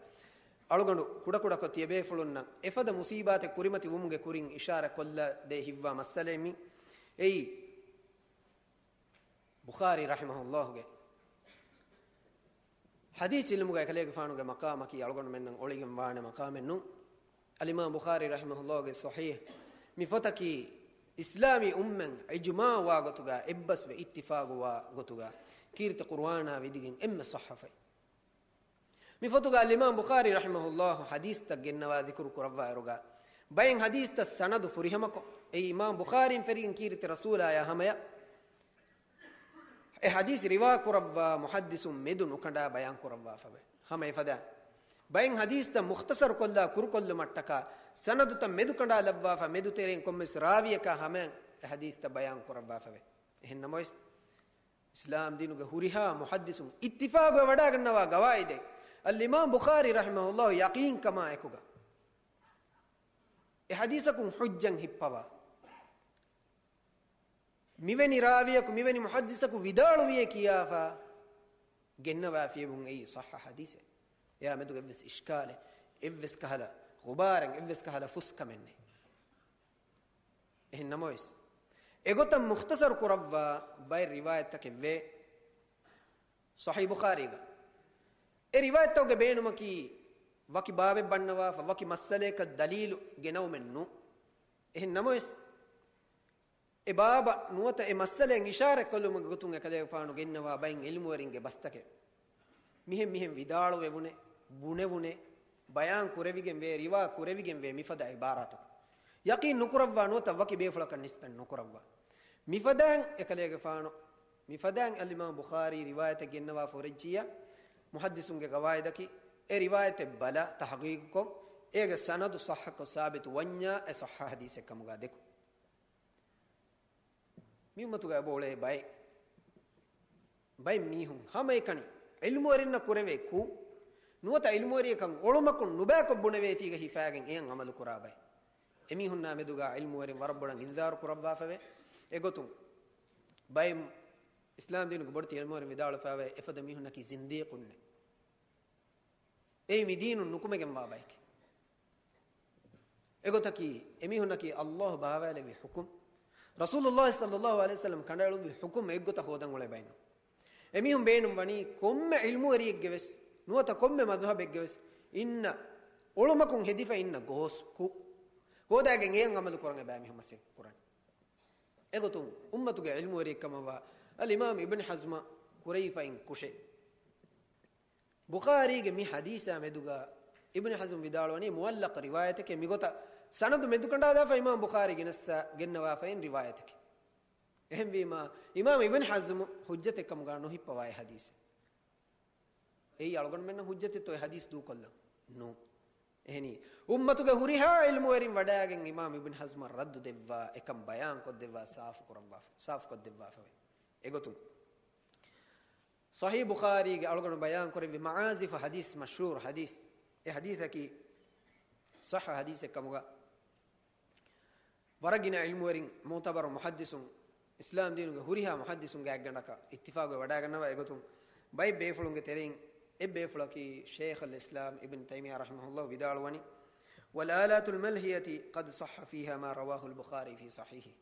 އަޅުގަނޑު ކުޑަކުޑަކޮށް ތިޔަބޭފުޅުންނަށް އެފަދަ މުސީބާތެއް ކުރިމަތި ވުމުގެ ކުރިން އިޝާރަތް ކޮށްލަދޭ ހިތްވާ މައްސަލައެއް މީ. އެއީ، ބުޚާރީ ރަޙިމަހުﷲގެ ޙަދީޘް ޢިލްމުގައި ކަލޭގެފާނުގެ މަޤާމަކީ އަޅުގަނޑުމެންނަށް އޮޅިގެން ވާނެ މަޤާމެއް ނޫން. އަލްއިމާމް ބުޚާރީ ރަޙިމަހުﷲގެ ޞަޙީޙް މި ފޮތަކީ އިސްލާމީ އުއްމަތް އިޖުމާޢުވާ ގޮތުގަ، އެއްބަސްވެ އިއްތިފާޤުވާ ގޮތުގަ، ކީރިތި ޤުރުއާނާ ވިދިގެން އެންމެ ޞައްޙަފައި. މި ފޮތުގަ އަލްއިމާމް ބުޚާރީ ރަޙިމަހުﷲ ޙަދީޘްތައް ގެންނަވާ ޛިކުރު ކުރައްވާއިރުގަ، ބައެއް ޙަދީޘްތައް ސަނަދު ފުރިހަމަކޮށް، އެއީ އިމާމް ބުޚާރީން ފެށިގެން ކީރިތި ރަސޫލާޔާ ހަމަޔަށް އެ ޙަދީޘް ރިވާ ކުރައްވާ މުޙައްދިޘުން މެދު ނުކަނޑާ ބަޔާން ކުރައްވާފަވޭ. ހަމަ އެފަދަ ބައެއް ޙަދީޘްތައް މުޚްތަޞަރުކޮށްލާ ކުރުކޮށްލުމަށްޓަކާ، ސަނަދުތައް މެދުކަނޑާ ލައްވާފަ، މެދު ތެރެއިން ކޮންމެސް ރާވިޔަކާ ހަމަޔަށް އެ ޙަދީޘްތައް ބަޔާން ކުރައްވާފަވޭ. އެހެން ނަމަވެސް، އިސްލާމް ދީނުގެ ހުރިހާ މުޙައްދިޘުން އިއްތިފާޤުވެ ވަޑައިގަންނަވާ ގަވާއިދެއް، އަލްއިމާމް ބުޚާރީ ރަޙިމަހުﷲ ޔަޤީންކަމާ އެކުގަ، އެ ޙަދީޘަކުން ޙުއްޖަތް ހިއްޕަވާ، މިވެނި ރާވިޔަކު، މިވެނި މުޙައްދިޘަކު ވިދާޅުވިއޭ ކިޔާފަ ގެންނަވާފިޔެވުން އެއީ ޞައްޙަ ޙަދީޘެއް. އެއާ މެދުގަ އެއްވެސް އިޝްކާލެއް، އެއްވެސް ކަހަލަ ޣުބާރެއް، އެއްވެސް ކަހަލަ ފުސްކަމެއް ނެތް. އެހެން ނަމަވެސް، އެގޮތަށް މުޚްތަޞަރު ކުރައްވާ ބައެއް ރިވާޔަތްތަކެއް ވޭ ޞަޙީޙް ބުޚާރީގަ. އެ ރިވާޔަތްތަކުގެ ބޭނުމަކީ ވަކި ބާބެއް ބަންނަވާފަ، ވަކި މައްސަލައަކަށް ދަލީލު ގެނައުމެއް ނޫން. އެހެން ނަމަވެސް، އެ ބާބަށް ނުވަތަ އެ މައްސަލައަށް އިޝާރަތްކޮށްލުމުގެ ގޮތުން އެކަލޭގެފާނު ގެންނަވާ ބައެއް ޢިލްމުވެރިންގެ ބަސްތަކެއް. މިހެން މިހެން ވިދާޅުވެވުނޭ، ބުނެވުނޭ، ބަޔާން ކުރެވިގެން ވޭ، ރިވާ ކުރެވިގެން ވޭ މިފަދަ ޢިބާރާތަކު. ޔަޤީން ނުކުރައްވާ ނުވަތަ ވަކި ބޭފުޅަކަށް ނިސްބަތް ނުކުރައްވާ. މިފަދައިން އެކަލޭގެފާނު، މިފަދައިން އަލްއިމާމް ބުޚާރީ ރިވާޔަތެއް ގެންނަވާ ފޮރެއްޖިއްޔާ، މުޙައްދިސުންގެ ގަވާއިދަކީ، އެ ރިވާޔަތެއް ބަލާ، ތަޙްޤީޤުކޮށް، އޭގެ ސަނަދު ޞައްޙަކޮށް ސާބިތު ވަންޏާ، އެ ޞައްޙަ ޙަދީޘެއް ކަމުގަ ދެކުން. މި އުއްމަތުގަ އެބައުޅޭ ބައެއް، ބައެއް މީހުން ހަމައެކަނި ޢިލްމުވެރިންނަށް ކުރެވޭ ކުށް، ނުވަތަ ޢިލްމުވެރިޔަކަށް އޮޅުމަކުން ނުބައިކޮށް ބުނެވޭތީގަ ހިފާގެން އެޔަށް ޢަމަލު ކުރާ ބައެއް. އެމީހުންނާ މެދުގަ ޢިލްމުވެރިން ވަރަށް ބޮޑަށް އިންޒާރު ކުރައްވާފަވޭ. އެގޮތުން ބައެއް އިސްލާމް ދީނުގެ ބޮޑެތި ޢިލްމުވެރިން ވިދާޅުވެފަވޭ، އެފަދަ މީހުންނަކީ ޒިންދީޤުންނޭ. އެއީ މި ދީނުން ނުކުމެގެންވާ ބަޔެކޭ. އެގޮތަކީ، އެމީހުންނަކީ ﷲ ބާވާލެއްވި ޙުކުމް، ރަސޫލުﷲ ޞައްލަﷲު ޢަލައިހި ވަސައްލަމް ކަނޑައެޅުއްވި ޙުކުމް އެއްގޮތަށް ހޯދަން އުޅޭ ބައެއްނު. އެމީހުން ބޭނުން ވަނީ ކޮންމެ ޢިލްމުވެރިއެއްގެ ވެސް، ނުވަތަ ކޮންމެ މަޛުހަބެއްގެ ވެސް އިންނަ އޮޅުމަކުން ހެދިފަ އިންނަ ގޯސް ކުށް ހޯދާގެން އެޔަށް ޢަމަލު ކުރަން އެބައި މީހުން މަސައްކަތް ކުރަން. އެގޮތުން އުއްމަތުގެ ޢިލްމުވެރިއެއްކަމަށްވާ އަލްއިމާމް އިބްނު ޙަޒްމަށް ކުރެވިފައިން ކުށެއް. ބުޚާރީގެ މި ޙަދީޘާ މެދުގަ އިބްނު ޙަޒްމް ވިދާޅުވަނީ މުޢައްލަޤް ރިވާޔަތެކޭ، މިގޮތަށް ސަނަދު މެދުކަނޑާލާފަ އިމާމް ބުޚާރީ ގެނެއްސާ، ގެންނަވާފައިން ރިވާޔަތެކޭ. އެހެންވީމާ، އިމާމް އިބްނު ޙަޒްމް ޙުއްޖަތެއްކަމުގަ ނުހިއްޕަވާ އެ ޙަދީޘެއް. އެއީ އަޅުގަނޑުމެންނަށް ޙުއްޖަތެއްތޯ އެ ޙަދީޘް ދޫކޮށްލަން؟ ނޫން. އެހެނީ، އުއްމަތުގެ ހުރިހާ ޢިލްމުވެރިން ވަޑައިގެން އިމާމް އިބްނު ޙަޒްމަށް ރައްދު ދެއްވާ އެކަން ބަޔާން ކޮށްދެއްވާ ސާފު ކުރައްވާ، ސާފު ކޮށްދެއްވާފަވޭ. އެގޮތުން، ޞަޙީޙް ބުޚާރީގެ އަޅުގަނޑު ބަޔާން ކުރެއްވި މަޢާޒިފު ޙަދީޘް، މަޝްހޫރު ޙަދީޘް، ޙަދީޘަކީ ޞައްޙަ ޙަދީޘެއް ކަމުގަ ވަރަށް ގިނަ ޢިލްމުވެރިން، މުޢުތަބަރު މުޙައްދިޘުން، އިސްލާމް ދީނުގެ ހުރިހާ މުޙައްދިޘުންގެ އަތްގަނޑަކަށް އިއްތިފާޤުވެ ވަޑައިގަންނަވާ. އެގޮތުން ބައެއް ބޭފުޅުންގެ ތެރެއިން އެއް ބޭފުޅަކީ ޝައިޚުލް އިސްލާމް އިބްނު ތައިމިއްޔާ ރަޙިމަހުﷲ ވިދާޅުވަނީ، "والآلات الملهية قد صح فيها ما رواه البخاري في صحيحه."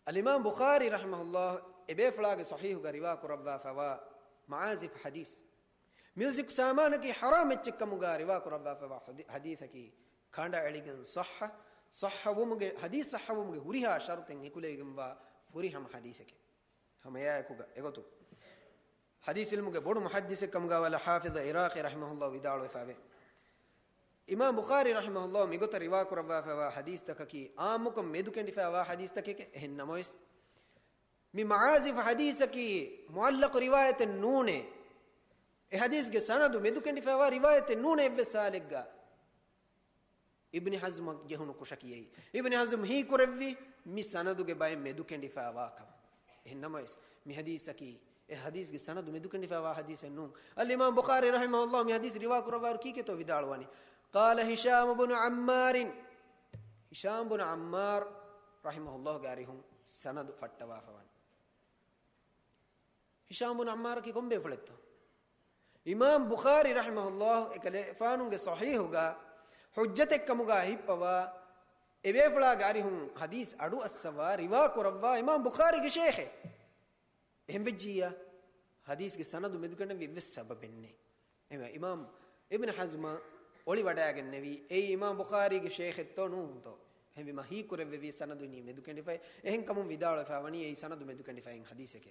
އަލްއިމާމް ބުޚާރީ ރަޙިމަހުﷲ އެބޭފުޅާގެ ޞަޙީޙުގަ ރިވާ ކުރައްވާފައިވާ މަޢާޒިފް ޙަދީޘް، މިއުޒިކް ސާމާނަކީ ޙަރާމް އެއްޗެއް ކަމުގަ ރިވާ ކުރައްވާފައިވާ ޙަދީ-، ޙަދީޘަކީ ކަނޑައެޅިގެން ޞައްޙަ، ޞައްޙަވުމުގެ، ޙަދީޘް ޞައްޙަވުމުގެ ހުރިހާ ޝަރުޠެއް އެކުލެވިގެންވާ ފުރިހަމަ ޙަދީޘެކޭ. ހަމައެއާއެކުގަ އެގޮތުން ޙަދީޘް ޢިލްމުގެ ބޮޑު މުޙައްދިޘެއް ކަމުގަ ވަލާ ޙާފިޡު ޢިރާޤީ ރަޙިމަހުﷲ ވިދާޅުވެފައެވެ. އިމާމް ބުޚާރީ ރަޙިމަހުﷲ މިގޮތަށް ރިވާ ކުރައްވާފައިވާ ޙަދީޘްތަކަކީ ޢާއްމުކޮށް މެދުކެނޑިފައިވާ ޙަދީޘްތަކެކޭ. އެހެން ނަމަވެސް، މި މަޢާޒިފް ޙަދީޘަކީ މުޢައްލަޤު ރިވާޔަތެއް ނޫނޭ. އެ ޙަދީޘްގެ ސަނަދު މެދުކެނޑިފައިވާ ރިވާޔަތެއް ނޫނޭ އެއްވެސް ހާލެއްގަ. އިބްނި ޙަޒްމަށް ޖެހުނު ކުށަކީ އެއީ. އިބްނި ޙަޒްމް ހީކުރެއްވީ މި ސަނަދުގެ ބައެއް މެދުކެނޑިފައިވާ ކަމަށް. އެހެން ނަމަވެސް، މި ޙަދީޘަކީ އެ ޙަދީޘްގެ ސަނަދު މެދުކެނޑިފައިވާ ޙަދީޘެއް ނޫން. އަލްއިމާމް ބުޚާރީ ރަޙިމަހުﷲ މި ޙަދީޘް ރިވާ ކުރައްވާއިރު ކީކޭތޯ ވިދާޅުވަނީ؟ قال هشام بن عمار. ހިޝާމް ބުނު ޢައްމާރު ރަޙިމަހުﷲގެ އަރިހުން ސަނަދު ފައްޓަވާފަވަނީ. ހިޝާމް ބުނު ޢައްމާރަކީ ކޮން ބޭފުޅެއްތޯ؟ އިމާމް ބުޚާރީ ރަޙިމަހުﷲ އެކަލޭފާނުގެ ޞަޙީޙުގަ ޙުއްޖަތެއްކަމުގަ ހިއްޕަވާ، އެބޭފުޅާގެ އަރިހުން ޙަދީޘް އަޑުއައްސަވާ، ރިވާ ކުރައްވާ އިމާމް ބުޚާރީގެ ޝޭޚެއް. އެހެންވެއްޖިއްޔާ، ޙަދީޘްގެ ސަނަދު މެދުކެނޑެވި އެއްވެސް ސަބަބެއް ނެތް. އެމަ އިމާމް އިބްނު ޙަޒްމަށް އޮޅިވަޑައިގެންނެވީ، އެއީ އިމާމް ބުޚާރީގެ ޝޭޚެއްތޯ ނޫންތޯ؟ އެހެންވީމަ ހީކުރެއްވެވީ ސަނަދު މެދުކެނޑިފައި. އެހެންކަމުން ވިދާޅުވެފައިވަނީ އެއީ ސަނަދު މެދުކެނޑިފައި އިން ޙަދީޘެކޭ.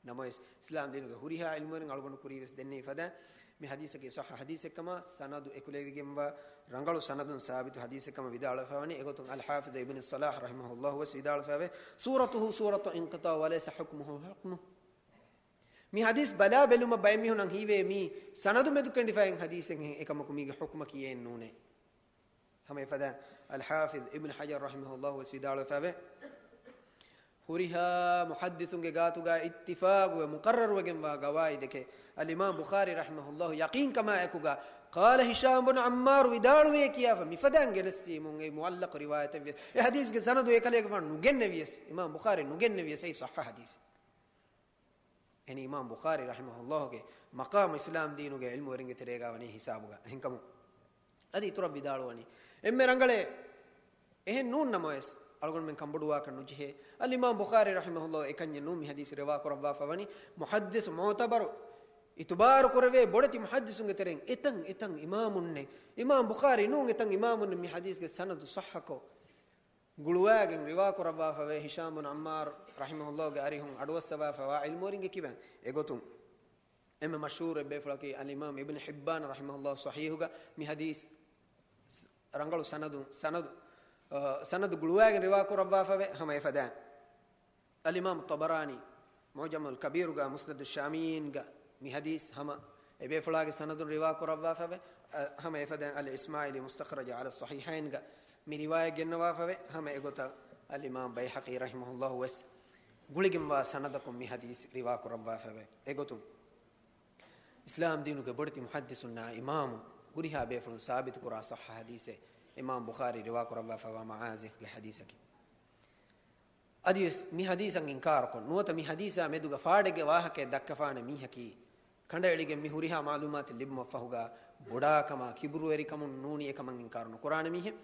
ނަމަވެސް، އިސްލާމް ދީނުގެ ހުރިހާ ޢިލްމުވެރިން އަޅުގަނޑު ކުރީވެސް ދެންނެވި ފަދަ، މި ޙަދީޘަކީ ޞައްޙަ ޙަދީޘެއްކަމަށް، ސަނަދު އެކުލެވިގެންވާ ރަނގަޅު ސަނަދުން ސާބިތު ޙަދީޘެއްކަމަށް ވިދާޅުވެފައިވަނީ. އެގޮތުން އަލްޙާފިޡު އިބްނު ޞަލާޙް ރަޙިމަހުﷲ ވެސް ވިދާޅުވެފައެވެ. صورته صورة انقطاع وليس حكمه حكمه. މި ޙަދީޘް ބަލާ ބެލުމަށް ބައެއް މީހުންނަށް ހީވޭ މީ ސަނަދު މެދުކެނޑިފައި އިން ޙަދީޘެއް އެކަމަކު މީގެ ޙުކުމަކީ އެއް ނޫނޭ. ހަމަ އެފަދަ އަލްޙާފިޡް އިބްނު ޙަޖަރު ރަޙިމަހުﷲ ވެސް ވިދާޅުވެފައެވެ. ހުރިހާ މުޙައްދިޘުންގެ ގާތުގަ އިއްތިފާޤުވެ މުޤައްރަރުވެގެންވާ ގަވާއިދެކޭ. އަލްއިމާމް ބުޚާރީ ރަޙިމަހުﷲ ޔަޤީންކަމާއެކުގަ، قال هشام بن عمار ވިދާޅުވޭ ކިޔާފަ މިފަދައިން ގެނެސްދީމުން އެއީ މުޢައްލަޤު ރިވާޔަތެއްވިޔަސް، އެ ޙަދީޘްގެ ސަނަދު އެކަލޭގެފާނު ނުގެންނެވިޔަސް، އިމާމް ބުޚާރީ ނުގެންނެވިޔަސް، އެއީ ޞައްޙަ ޙަދީޘެއް. އެހެނީ އިމާމް ބުޚާރީ ރަޙިމަހުﷲގެ މަޤާމު އިސްލާމް ދީނުގެ ޢިލްމުވެރިންގެ ތެރޭގަ ވަނީ ހިސާބުގަ. އެހެންކަމުން އަދި އިތުރަށް ވިދާޅުވަނީ، އެންމެ ރަނގަޅޭ، އެހެން ނޫން ނަމަވެސް، އަޅުގަނޑުމެން ކަންބޮޑުވާކަށް ނުޖެހޭ. އަލްއިމާމް ބުޚާރީ ރަޙިމަހުﷲ އެކަންޏެއް ނޫން މި ޙަދީޘް ރިވާ ކުރައްވާފަވަނީ. މުޙައްދިޘު މުޢުތަބަރު، އިތުބާރު ކުރެވޭ ބޮޑެތި މުޙައްދިޘުންގެ ތެރެއިން އެތަން އެތަން އިމާމުންނެއް، އިމާމް ބުޚާރީ ނޫން އެތަން އިމާމުންނެއް މި ޙަދީޘްގެ ސަނަދު ޞައްޙަކޮށް، ގުޅުވާގެން ރިވާ ކުރައްވާފަވޭ. ހިޝާމް ބުނު ޢައްމާރު ރަޙިމަހުﷲގެ އަރިހުން އަޑުއައްސަވާފަވާ ޢިލްމުވެރިންގެ ކިބައިން. އެގޮތުން އެންމެ މަޝްހޫރު އެއްބޭފުޅަކީ އަލްއިމާމް އިބްނު ޙިއްބާން ރަޙިމަހުﷲ ޞަޙީޙުގަ މި ޙަދީޘް ރަނގަޅު ސަނަދު، ސަނަދު، އަ، ސަނަދު ގުޅުވާގެން ރިވާ ކުރައްވާފަވޭ. ހަމަ އެފަދައިން އަލްއިމާމް ޠަބަރާނީ މުޢުޖަމުލް ކަބީރުގަ މުސްނަދު ޝާމީއީންގަ މި ޙަދީޘް ހަމަ އެބޭފުޅާގެ ސަނަދުން ރިވާ ކުރައްވާފަވޭ. އަ، ހަމަ އެފަދައިން އަލްއިސްމާޢީލީ މުސްތަޚްރަޖު ޢަލައް ޞަޙީޙައިންގަ މި ރިވާޔަތް ގެންނަވާފަވޭ. ހަމަ އެގޮތަށް އަލްއިމާމް ބައިހަޤީ ރަޙިމަހުﷲ ވެސް ގުޅިގެންވާ ސަނަދަކުން މި ޙަދީޘް ރިވާ ކުރައްވާފަވޭ. އެގޮތުން އިސްލާމް ދީނުގެ ބޮޑެތި މުޙައްދިޘުންނާ އިމާމު ހުރިހާ ބޭފުޅުން ސާބިތުކުރާ ޞައްޙަ ޙަދީޘެއް އިމާމް ބުޚާރީ ރިވާ ކުރައްވާފަވާ މަޢާޒިފްގެ ޙަދީޘަކީ. އަދިވެސް މި ޙަދީޘަށް އިންކާރުކޮށް، ނުވަތަ މި ޙަދީޘާ މެދުގަ ފާޑެއްގެ ވާހަކައެއް ދައްކަފާނެ މީހަކީ، ކަނޑައެޅިގެން މި ހުރިހާ މަޢުލޫމާތެއް ލިބުމަށްފަހުގަ ބޮޑާކަމާ ކިބުރުވެރިކަމުން ނޫނީ އެކަމަށް އިންކާރު ނުކުރާނެ މީހެއް.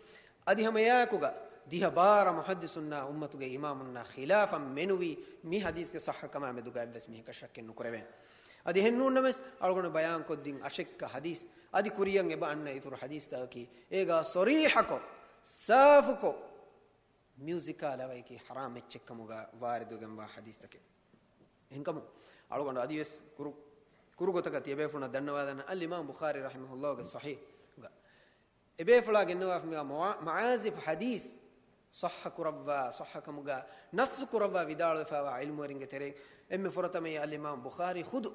އަދި ހަމަ އެއާއެކުގަ ދިހަ ބާރަ މުޙައްދިޘުންނާ އުއްމަތުގެ އިމާމުންނާ ޚިލާފަށް މެނުވީ މި ޙަދީޘްގެ ޞައްޙަކަމާ މެދުގަ އެއްވެސް މީހަކަށް ޝައްކެއް ނުކުރެވޭނެ. އަދި އެހެންނޫންނަމަވެސް، އަޅުގަނޑު ބަޔާންކޮށްދިން އަށެއްކަ ޙަދީޘް އަދި ކުރިއަށް އެބަ އަންނަ އިތުރު ޙަދީޘްތަކަކީ އޭގަ ޞަރީޙަކޮށް، ސާފުކޮށް، މިއުޒިކާ ލަވައިކީ ޙަރާމް އެއްޗެއްކަމުގަ ވާރިދުވެގެންވާ ޙަދީޘްތަކެއް. އެހެންކަމުން، އަޅުގަނޑު އަދިވެސް ކުރު، ކުރުގޮތަކަށް ތިޔަބޭފުޅުންނަށް ދަންނަވާލަން، އަލްއިމާމް ބުޚާރީ ރަޙިމަހުﷲގެ ޞަޙީޙުގަ އެބޭފުޅާ ގެންނަވާފަ މިވާ މުޢާ، މަޢާޒިފް ޙަދީޘް ޞައްޙަ ކުރައްވާ، ޞައްޙަކަމުގަ ނައްޞު ކުރައްވާ ވިދާޅުވެފައިވާ ޢިލްމުވެރިންގެ ތެރެއިން އެންމެ ފުރަތަމައީ އަލްއިމާމް ބުޚާރީ ޚުދު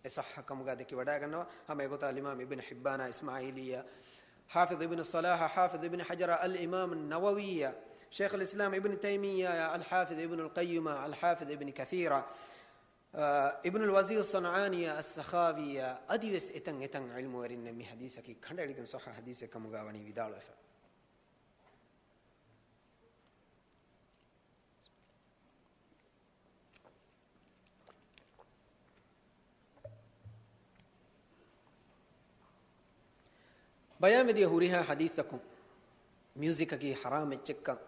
އެ ޞައްޙަކަމުގަ ދެކިވަޑައިގަންނަވާ. ހަމަ އެގޮތަށް އަލްއިމާމް އިބްނު ޙިއްބާނާ، އިސްމާޢީލީއާ، ޙާފިޡް އިބްނު ޞަލާޙާ، ޙާފިޡް އިބްނު ޙަޖަރާ، އަލްއިމާމް ނަވަވީއާ، ޝައިޚުލް އިސްލާމް އިބްނު ތައިމިއްޔާއާ، އަލްޙާފިޡް އިބްނުލް ޤައްޔިމާ، އަލްޙާފިޡް އިބްނު ކަޘީރާ، އާ، އިބްނުލް ވަޒީރު ޞަންޢާނީއާ އައްސަޚާވީއާ އަދިވެސް އެތަން އެތަން ޢިލްމުވެރިންނެއް މި ޙަދީޘަކީ ކަނޑައެޅިގެން ޞައްޙަ ޙަދީޘެއް ކަމުގަ ވަނީ ވިދާޅުވެފަ. ބަޔާންވެދިޔަ ހުރިހާ ޙަދީޘްތަކުން މިއުޒިކަކީ ޙަރާމް އެއްޗެއްކަން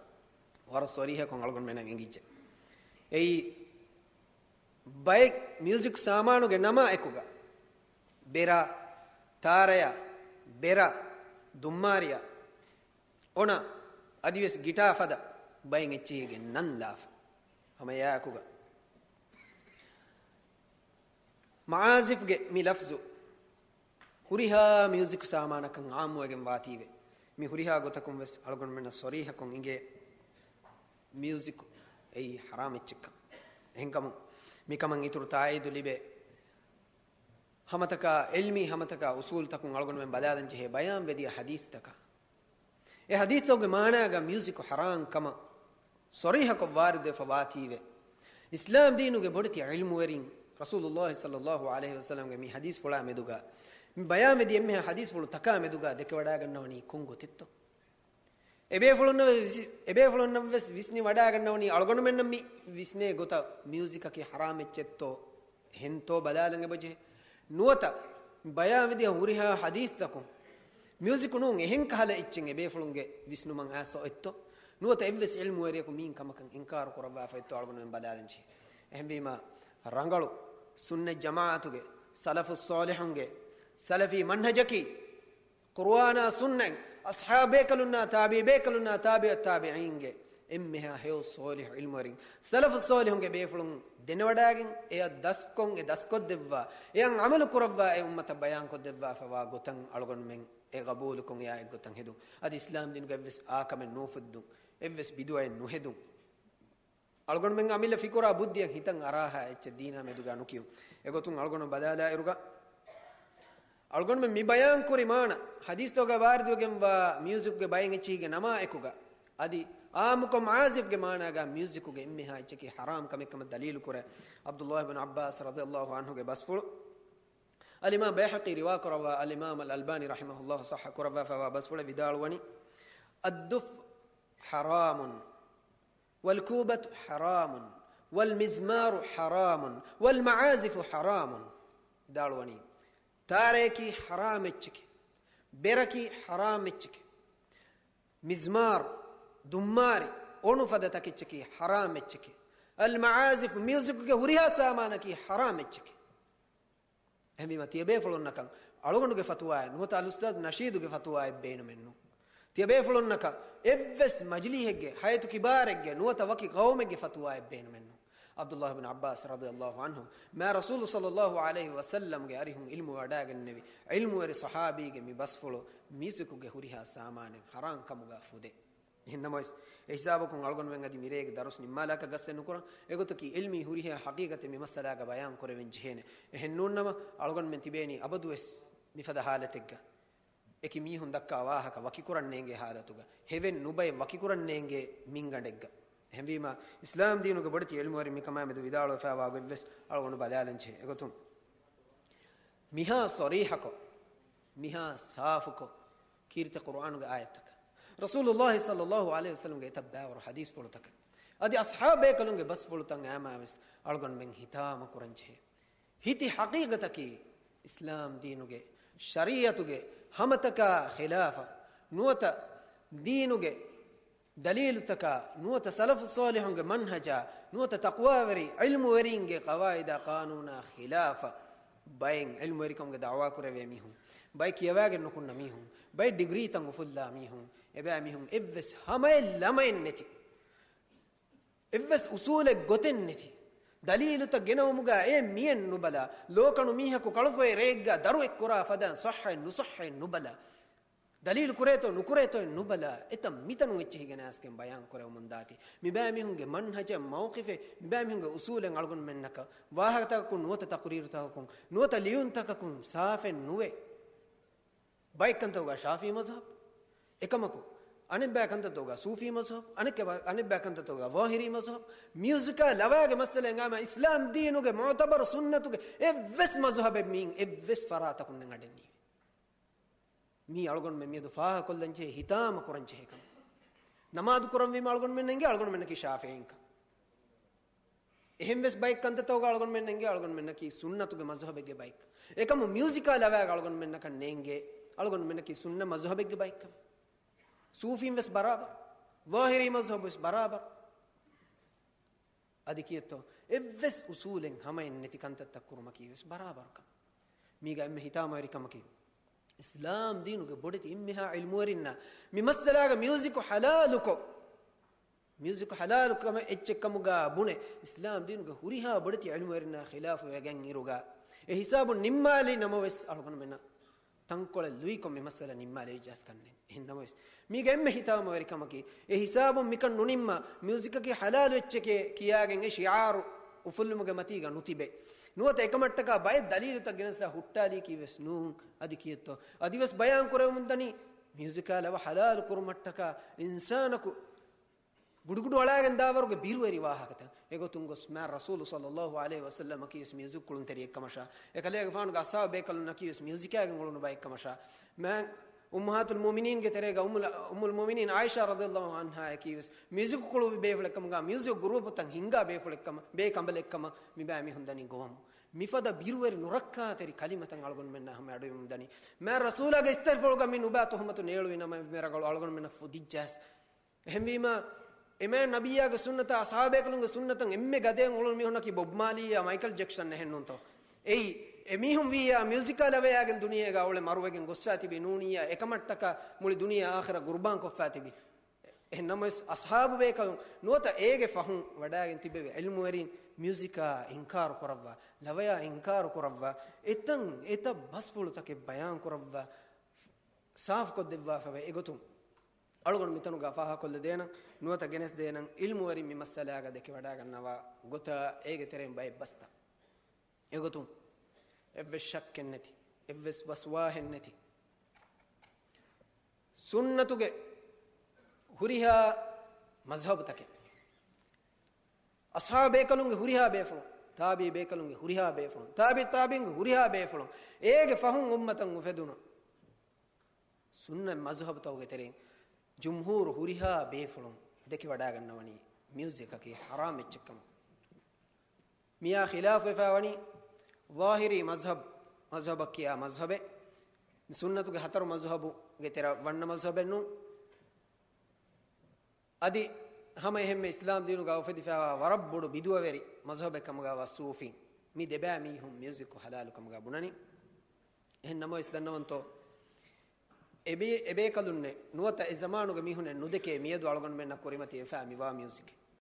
ވަރަށް ޞަރީޙަކޮށް އަޅުގަނޑުމެންނަށް އެނގިއްޖެ. އެއީ ބައެއް މިއުޒިކް ސާމާނުގެ ނަމާ އެކުގަ ބެރާ، ތާރަޔާ، ބެރަ، ދުއްމާރިޔާ، އޮނަ، އަދިވެސް ގިޓާ ފަދަ ބައެއް އެއްޗިހީގެ ނަން ލާފަ. ހަމަ އެއާއެކުގަ މަޢާޒިފްގެ މި ލަފްޒު ހުރިހާ މިއުޒިކް ސާމާނަކަށް ޢާއްމުވެގެން ވާތީވެ، މި ހުރިހާ ގޮތަކުން ވެސް އަޅުގަނޑުމެންނަށް ޞަރީޙަކޮށް އިނގޭ މިއުޒިކް އެއީ ޙަރާމް އެއްޗެއްކަން. އެހެންކަމުން މިކަމަށް އިތުރު ތާއީދު ލިބޭ ހަމަތަކާ ޢިލްމީ ހަމަތަކާ އުޞޫލުތަކުން އަޅުގަނޑުމެން ބަލާލަން ޖެހޭ ބަޔާންވެދިޔަ ޙަދީޘްތަކަށް. އެ ޙަދީޘްތަކުގެ މާނާގަ މިއުޒިކު ޙަރާމް ކަމަށް ޞަރީޙަކޮށް ވާރިދުވެފަ ވާތީވެ، އިސްލާމް ދީނުގެ ބޮޑެތި ޢިލްމުވެރިން ރަސޫލުﷲ ޞައްލަﷲ ޢަލައިހި ވަސައްލަމްގެ މި ޙަދީޘްފުޅާ މެދުގަ، މި ބަޔާންވެދިޔަ އެންމެހާ ޙަދީޘްފުޅުތަކާ މެދުގަ ދެކެވަޑައިގަންނަވަނީ ކޮން ގޮތެއްތޯ؟ އެބޭފުޅުންނަށް ވެސް، އެބޭފުޅުންނަށް ވެސް ވިސްނިވަޑައިގަންނަވަނީ އަޅުގަނޑުމެންނަށް މި ވިސްނޭ ގޮތަށް މިއުޒިކަކީ ޙަރާމް އެއްޗެއްތޯ، އެހެންތޯ ބަލާލަން އެބަޖެހޭ. ނުވަތަ ބަޔާންވެދިޔަ ހުރިހާ ޙަދީޘްތަކުން މިއުޒިކު ނޫން އެހެން ކަހަލަ އެއްޗެއް އެބޭފުޅުންގެ ވިސްނުމަށް އައިސް އޮތްތޯ؟ ނުވަތަ އެއްވެސް ޢިލްމުވެރިޔަކު މިއިން ކަމަކަށް އިންކާރު ކުރައްވާފަ އޮތްތޯ އަޅުގަނޑުމެން ބަލާލަން ޖެހޭ. އެހެންވީމަ، ރަނގަޅު ސުންނަތް ޖަމާޢަތުގެ، ސަލަފުއް ޞާލިޙުންގެ، ސަލަފީ މަންހަޖަކީ، ޤުރުއާނާ ސުންނަތް، އަޞްޙާބޭކަލުންނާ، ތާބިޢީބޭކަލުންނާ، ތާބިޢުއް ތާބިޢީންގެ އެންމެހާ ހެޔޮ ޞާލިޙު ޢިލްމުވެރިން، ސަލަފުއް ޞާލިޙުންގެ ބޭފުޅުން ދެނެވަޑައިގެން، އެއަށް ދަސްކޮށް، އެ ދަސްކޮށްދެއްވާ، އެއަށް ޢަމަލު ކުރައްވާ، އެ އުއްމަތަށް ބަޔާންކޮށްދެއްވާފަވާ ގޮތަށް އަޅުގަނޑުމެން އެ ޤަބޫލުކޮށް އެއާ އެއްގޮތަށް ހެދުން. އަދި އިސްލާމް ދީނުގެ އެއްވެސް އާކަމެއް ނުއުފެއްދުން، އެއްވެސް ބިދުޢައެއް ނުހެދުން. އަޅުގަނޑުމެން އަމިއްލަ ފިކުރާ ބުއްދިއަށް ހިތަށް އަރާހާ އެއްޗެއް ދީނާ މެދުގަ ނުކިޔުން. އެގޮތުން އަޅުގަނޑު ބަލާލާއިރުގަ، އަޅުގަނޑުމެން މި ބަޔާން ކުރި މާނަ، ޙަދީޘްތަކުގަ ވާރިދުވެގެންވާ މިއުޒިކުގެ ބައެއް އެއްޗިހިގެ ނަމާ އެކުގަ، އަދި ޢާއްމުކޮށް މަޢާޒިފްގެ މާނާގަ މިއުޒިކުގެ އެންމެހާ އެއްޗަކީ ޙަރާމް ކަމެއް ކަމަށް ދަލީލު ކުރޭ، ޢަބްދުﷲ ބިން ޢައްބާސް ރަޟިޔަﷲ ޢަންހުގެ ބަސްފުޅު. އަލްއިމާމް ބައިހަޤީ ރިވާ ކުރައްވާ، އަލްއިމާމް އަލް އަލްބާނީ ރަޙިމަހުﷲ ޞައްޙަ ކުރައްވާފައިވާ ބަސްފުޅެއް ވިދާޅުވަނީ، الدف حرام والكوبة حرام والمزمار حرام والمعازف حرام. ވިދާޅުވަނީ، ތާރަޔަކީ ޙަރާމް އެއްޗެކޭ، ބެރަކީ ޙަރާމް އެއްޗެކޭ، މިޒްމާރު، ދުއްމާރި، އޮނު ފަދަ ތަކެއްޗަކީ ޙަރާމް އެއްޗެކޭ، އަލް މަޢާޒިފް، މިއުޒިކުގެ ހުރިހާ ސާމާނަކީ ޙަރާމް އެއްޗެކޭ. އެހެންވީމަ، ތިޔަބޭފުޅުންނަކަށް އަޅުގަނޑުގެ ފަތުވާއެއް ނުވަތަ އަލްއުސްތާޛް ނަޝީދުގެ ފަތުވާއެއް ބޭނުމެއްނު. ތިޔަބޭފުޅުންނަކަށް އެއްވެސް މަޖިލީހެއްގެ، ހަޔަތު ކިބާރެއްގެ ނުވަތަ ވަކި ޤައުމެއްގެ ފަތުވާއެއް ބޭނުމެއްނު. ޢަބްދުﷲ ބިން ޢައްބާސް ރަޟިޔަﷲ ޢަންހު، މާ ރަސޫލު ޞައްލަﷲ ޢަލައިހި ވަސައްލަމްގެ އަރިހުން ޢިލްމު ވަޑައިގެންނެވި ޢިލްމުވެރި ޞަޙާބީގެ މި ބަސްފުޅު މިއުޒިކުގެ ހުރިހާ ސާމާނެއް ޙަރާމް ކަމުގަ ފުދޭ. އެހެންނަމަވެސް، އެ ހިސާބަކުން އަޅުގަނޑުމެން އަދި މިރޭގެ ދަރުސް ނިންމާލާކަށް ގަސްތެއް ނުކުރަން. އެގޮތަކީ ޢިލްމީ ހުރިހާ ޙަޤީޤަތެއް މި މައްސަލާގަ ބަޔާން ކުރެވެން ޖެހޭނެ. އެހެން ނޫންނަމަ، އަޅުގަނޑުމެން ތިބޭނީ އަބަދުވެސް މިފަދަ ޙާލަތެއްގަ. އެކި މީހުން ދައްކާ ވާހަކަ ވަކިކުރަން ނޭނގޭ ޙާލަތުގަ، ހެވެއް ނުބައެއް ވަކިކުރަން ނޭނގޭ މިންގަނޑެއްގަ. އެހެންވީމަ، އިސްލާމް ދީނުގެ ބޮޑެތި ޢިލްމުވެރިން މިކަމާ މެދު ވިދާޅުވެފައިވާ ގޮތްވެސް އަޅުގަނޑު ބަލާލަން ޖެހޭ. އެގޮތުން މިހާ ޞަރީޙަކޮށް، މިހާ ސާފުކޮށް، ކީރިތި ޤުރުއާނުގެ އާޔަތްތަކަށް، ރަސޫލުﷲ ޞައްލަﷲ ޢަލައިހި ވަސައްލަމްގެ އެތައް ބައިވަރު ޙަދީޘްފުޅުތަކަށް، އަދި އަޞްޙާބޭކަލުންގެ ބަސްފުޅުތައް އައިމާވެސް އަޅުގަނޑުމެން ހިތާމަ ކުރަން ޖެހޭ. ހިތި ޙަޤީޤަތަކީ، އިސްލާމް ދީނުގެ ޝަރީޢަތުގެ ހަމަތަކާ ޚިލާފަށް ނުވަތަ ދީނުގެ ދަލީލުތަކާ ނުވަތަ ސަލަފު ޞާލިޙުންގެ މަންހަޖާ ނުވަތަ ތަޤްވާވެރި ޢިލްމުވެރީންގެ ޤަވާޢިދާ ޤާނޫނާ ޚިލާފަށް ބައެއް ޢިލްމުވެރިކަމުގެ ދަޢުވާ ކުރެވޭ މީހުން، ބައެއް ކިޔަވާގެން ނުކުންނަ މީހުން، ބައެއް ޑިގްރީތައް އުފުއްލާ މީހުން، އެބައިމީހުން އެއްވެސް ހަމައެއް ލަމައެއް ނެތި، އެއްވެސް އުސޫލެއް ގޮތެއް ނެތި، ދަލީލުތައް ގެނައުމުގަ އެ މިއެއް ނުބަލާ، ލޯކަނު މީހަކު ކަޅުފޮއެ ރެއެއްގަ ދަރުއެއް ކުރާ ފަދައިން ޞައްޙައެއް ނުޞައްޙައެއް ނުބަލާ، ދަލީލު ކުރޭތޯ ނުކުރޭތޯއެއް ނުބަލާ، އެތައް މިތަނުން އެއްޗިހިގެން އައިސްގެން ބަޔާން ކުރެވެމުން ދާތީ. މިބައިމީހުންގެ މަންހަޖެއް، މައުޤިފެއް، މިބައިމީހުންގެ އުސޫލެއް އަޅުގަނޑުމެންނަކަށް ވާހަކަތަކަކުން ނުވަތަ ތަޤުރީރުތަކަކުން ނުވަތަ ލިޔުންތަކަކުން ސާފެއް ނުވޭ. ބައެއް ކަންތަކުގަ ޝާފިޢީ މަޒްހަބް، އެކަމަކު، އަނެއްބައި ކަންތައްތަކުގަ ސޫފީ މަޒްހަބް، އަނެއް ބަ-، އަނެއްބައި ކަންތައްތަކުގަ ޒާހިރީ މަޒްހަބް، މިއުޒިކާ ލަވައިގެ މައްސަލަ އެނގާމަ އިސްލާމް ދީނުގެ މުޢުތަބަރު ސުންނަތުގެ އެއްވެސް މަޒްހަބެއް މީން އެއްވެސް ފަރާތަކުން ނެތް އަޑެއް ނީވޭ. މީ އަޅުގަނޑުމެން މިއަދު ފާހަގަކޮށްލަންޖެހޭ، ހިތާމަކުރަންޖެހޭ ކަމެއް. ނަމާދު ކުރަންވީމަ އަޅުގަނޑުމެންނަށް އެނގޭ އަޅުގަނޑުމެންނަކީ ޝާފިޢީންކަން. އެހެންވެސް ބައެއް ކަންތައްތަކުގަ އަޅުގަނޑުމެންނަށް އެނގޭ އަޅުގަނޑުމެންނަކީ ސުންނަތުގެ މަޒްހަބެއްގެ ބައެއްކަން. އެކަމު މިއުޒިކާ ލަވައިގަ އަޅުގަނޑުމެންނަކަށް ނޭނގޭ އަޅުގަނޑުމެންނަކީ ސުންނަ މަޒްހަބެއްގެ ބައެއްކަން. ސޫފީން ވެސް ބަރާބަރު. ޒާހިރީ މަޒްހަބު ވެސް ބަރާބަރު. އަދި ކިއެއްތޯ؟ އެއްވެސް އުސޫލެއް ހަމައެއް ނެތި ކަންތައްތައް ކުރުމަކީ ވެސް ބަރާބަރުކަން. މީގަ އެންމެ ހިތާމަވެރިކަމަކީ، އިސްލާމް ދީނުގެ ބޮޑެތި އެންމެހާ ޢިލްމުވެރިންނަށް މި މައްސަލާގަ މިއުޒިކު ޙަލާލުކޮށް، މިއުޒިކު ޙަލާލު ކަމެއް އެއްޗެއްކަމުގަ ބުނެ، އިސްލާމް ދީނުގެ ހުރިހާ ބޮޑެތި ޢިލްމުވެރިންނާ ޚިލާފު ވެގެން އިރުގަ، އެ ހިސާބުން ނިންމާލި ނަމަވެސް އަޅުގަނޑުމެންނަށް ތަންކޮޅެއް ލުއިކޮށް މި މައްސަލަ ނިންމާލެވިއްޖާސް ކަންނެއް. އެހެން ނަމަވެސް، މީގެ އެންމެ ހިތާމަވެރިކަމަކީ، އެ ހިސާބުން މިކަން ނުނިންމާ، މިއުޒިކަކީ ޙަލާލު އެއްޗެކޭ ކިޔާގެން އެ ޝިޢާރު އުފުއްލުމުގެ މަތީގަ ނުތިބޭ. ނުވަތަ އެކަމަށްޓަކާ ބައެއް ދަލީލުތައް ގެނެސް ހުއްޓާލީކީ ވެސް ނޫން. އަދި ކިއެއްތޯ؟ އަދިވެސް ބަޔާން ކުރެވެމުންދަނީ، މިއުޒިކާ ލަވަ ޙަލާލު ކުރުމަށްޓަކާ އިންސާނަކު ގުޑުގުޑު އަޅާގެން ދާވަރުގެ ބިރުވެރި ވާހަކަތައް. އެގޮތުން ގޮސް މާތް ރަސޫލު ޞައްލައްލާހު ޢަލައިހި ވަސައްލަމަކީ ވެސް މިއުޒިކް ކުޅުންތެރިއެއްކަމަށާ، އެކަލޭގެފާނުގެ އަޞްޙާބު ބޭކަލުންނަކީ ވެސް މިއުޒިކާގެން އުޅުނު ބައެއްކަމަށާ، މާތް އުއްމަހާތުލް މުއުމިނީންގެ ތެރޭގަ އުއްމުލް، އުއްމުލް މުއުމިނީން ޢާއިޝާ ރަޟިޔައްލާހު ޢަންހާއަކީ ވެސް މިއުޒިކް ކުޅުވި ބޭފުޅެއްކަމުގަ، މިއުޒިކް ގްރޫޕުތައް ހިންގާ ބޭފުޅެއްކަމަށް، ބޭކަނބަލެއްކަމަށް މިބައިމީހުން ދަނީ ގޮވަމުން. މިފަދަ ބިރުވެރި ނުރައްކާތެރި ކަލިމަތައް އަޅުގަނޑުމެންނަށް ހަމަ އަޑުއިވުމުން ދަނީ. މާތް ރަސޫލާގެ އިސްތަށިފުޅުގަ މި ނުބާ ތުހުމަތު ނޭޅުވި ނަމަ، މި ރަނގަޅު އަޅުގަނޑުމެންނަށް ފުދިއްޖާސް. އެހެންވީމަ، އެމާ ނަބިއްޔާގެ ސުންނަތާ އަޞްޙާބޭކަލުންގެ ސުންނަތަށް އެންމެ ގަދައިން އުޅުނު މީހުންނަކީ ބޮބް މާލީއާ މައިކަލް ޖެކްސަން އެހެންނޫންތޯ؟ އެއީ، އެމީހުން ވިއްޔާ މިއުޒިކާ ލަވަޔާގެން ދުނިޔޭގަ އުޅެ މަރުވެގެން ގޮއްސާ ތިބި ނޫނިއްޔާ އެކަމަށްޓަކާ މުޅި ދުނިޔެ އާޚިރަތް ގުރުބާން ކޮށްފާ ތިބި. އެހެން ނަމަވެސް އަޞްޙާބު ބޭކަލުން ނުވަތަ އޭގެ ފަހުން ވަޑާގެން ތިބެވި ޢިލްމުވެރިން މިއުޒިކާ އިންކާރު ކުރައްވާ، ލަވަޔާ އިންކާރު ކުރައްވާ، އެތަން އެތައް ބަސްފުޅުތަކެއް ބަޔާން ކުރައްވާ، ސާފުކޮށްދެއްވާފަވޭ. އެގޮތުން އަޅުގަނޑު މިތަނުގަ ފާހަގަކޮށްލަދޭނަން، ނުވަތަ ގެނެސްދޭނަން، ޢިލްމުވެރިން މި މައްސަލާގަ ދެކެވަޑާގަންނަވާ ގޮތާ އޭގެ ތެރެއިން ބައެއް ބަސްތައް. އެގޮތުން އެއްވެސް ޝައްކެއް ނެތި، އެއްވެސް ވަސްވާހެއް ނެތި، ސުންނަތުގެ ހުރިހާ މަޒްހަބުތަކެއް، އަޞްޙާބު ބޭކަލުންގެ ހުރިހާ ބޭފުޅުން، ތާބިޢީ ބޭކަލުންގެ ހުރިހާ ބޭފުޅުން، ތާބިޢު ތާބިޢީންގެ ހުރިހާ ބޭފުޅުން، އޭގެ ފަހުން އުއްމަތަށް އުފެދުނު ސުންނަ މަޒްހަބުތަކުގެ ތެރެއިން ޖުމްހޫރު ހުރިހާ ބޭފުޅުން ދެކިވަޑާގަންނަވަނީ މިއުޒިކަކީ ޙަރާމް އެއްޗެއްކަމަށް. މިއާ ޚިލާފުވެފައިވަނީ ޒާހިރީ މަޒްހަބް، މަޒްހަބަށް ކިޔާ މަޒްހަބެއް، ސުންނަތުގެ ހަތަރު މަޒްހަބުގެ ތެރެއަށް ވަންނަ މަޒްހަބެއް ނޫން. އަދި ހަމަ އެހެންމެ އިސްލާމް ދީނުގަ އުފެދިފައިވާ ވަރަށް ބޮޑު ބިދުޢަވެރި މަޒްހަބެއް ކަމުގަވާ ސޫފީން، މި ދެބައި މީހުން މިއުޒިކު ޙަލާލު ކަމުގަ ބުނަނީ. އެހެން ނަމަވެސް ދަންނަވަންތޯ، އެބޭ-، އެބޭކަލުންނެއް ނުވަތަ އެ ޒަމާނުގެ މީހުންނެއް ނުދެކޭ މިއަދު އަޅުގަނޑުމެންނަށް ކުރިމަތިވެފައި މިވާ މިއުޒިކެއް.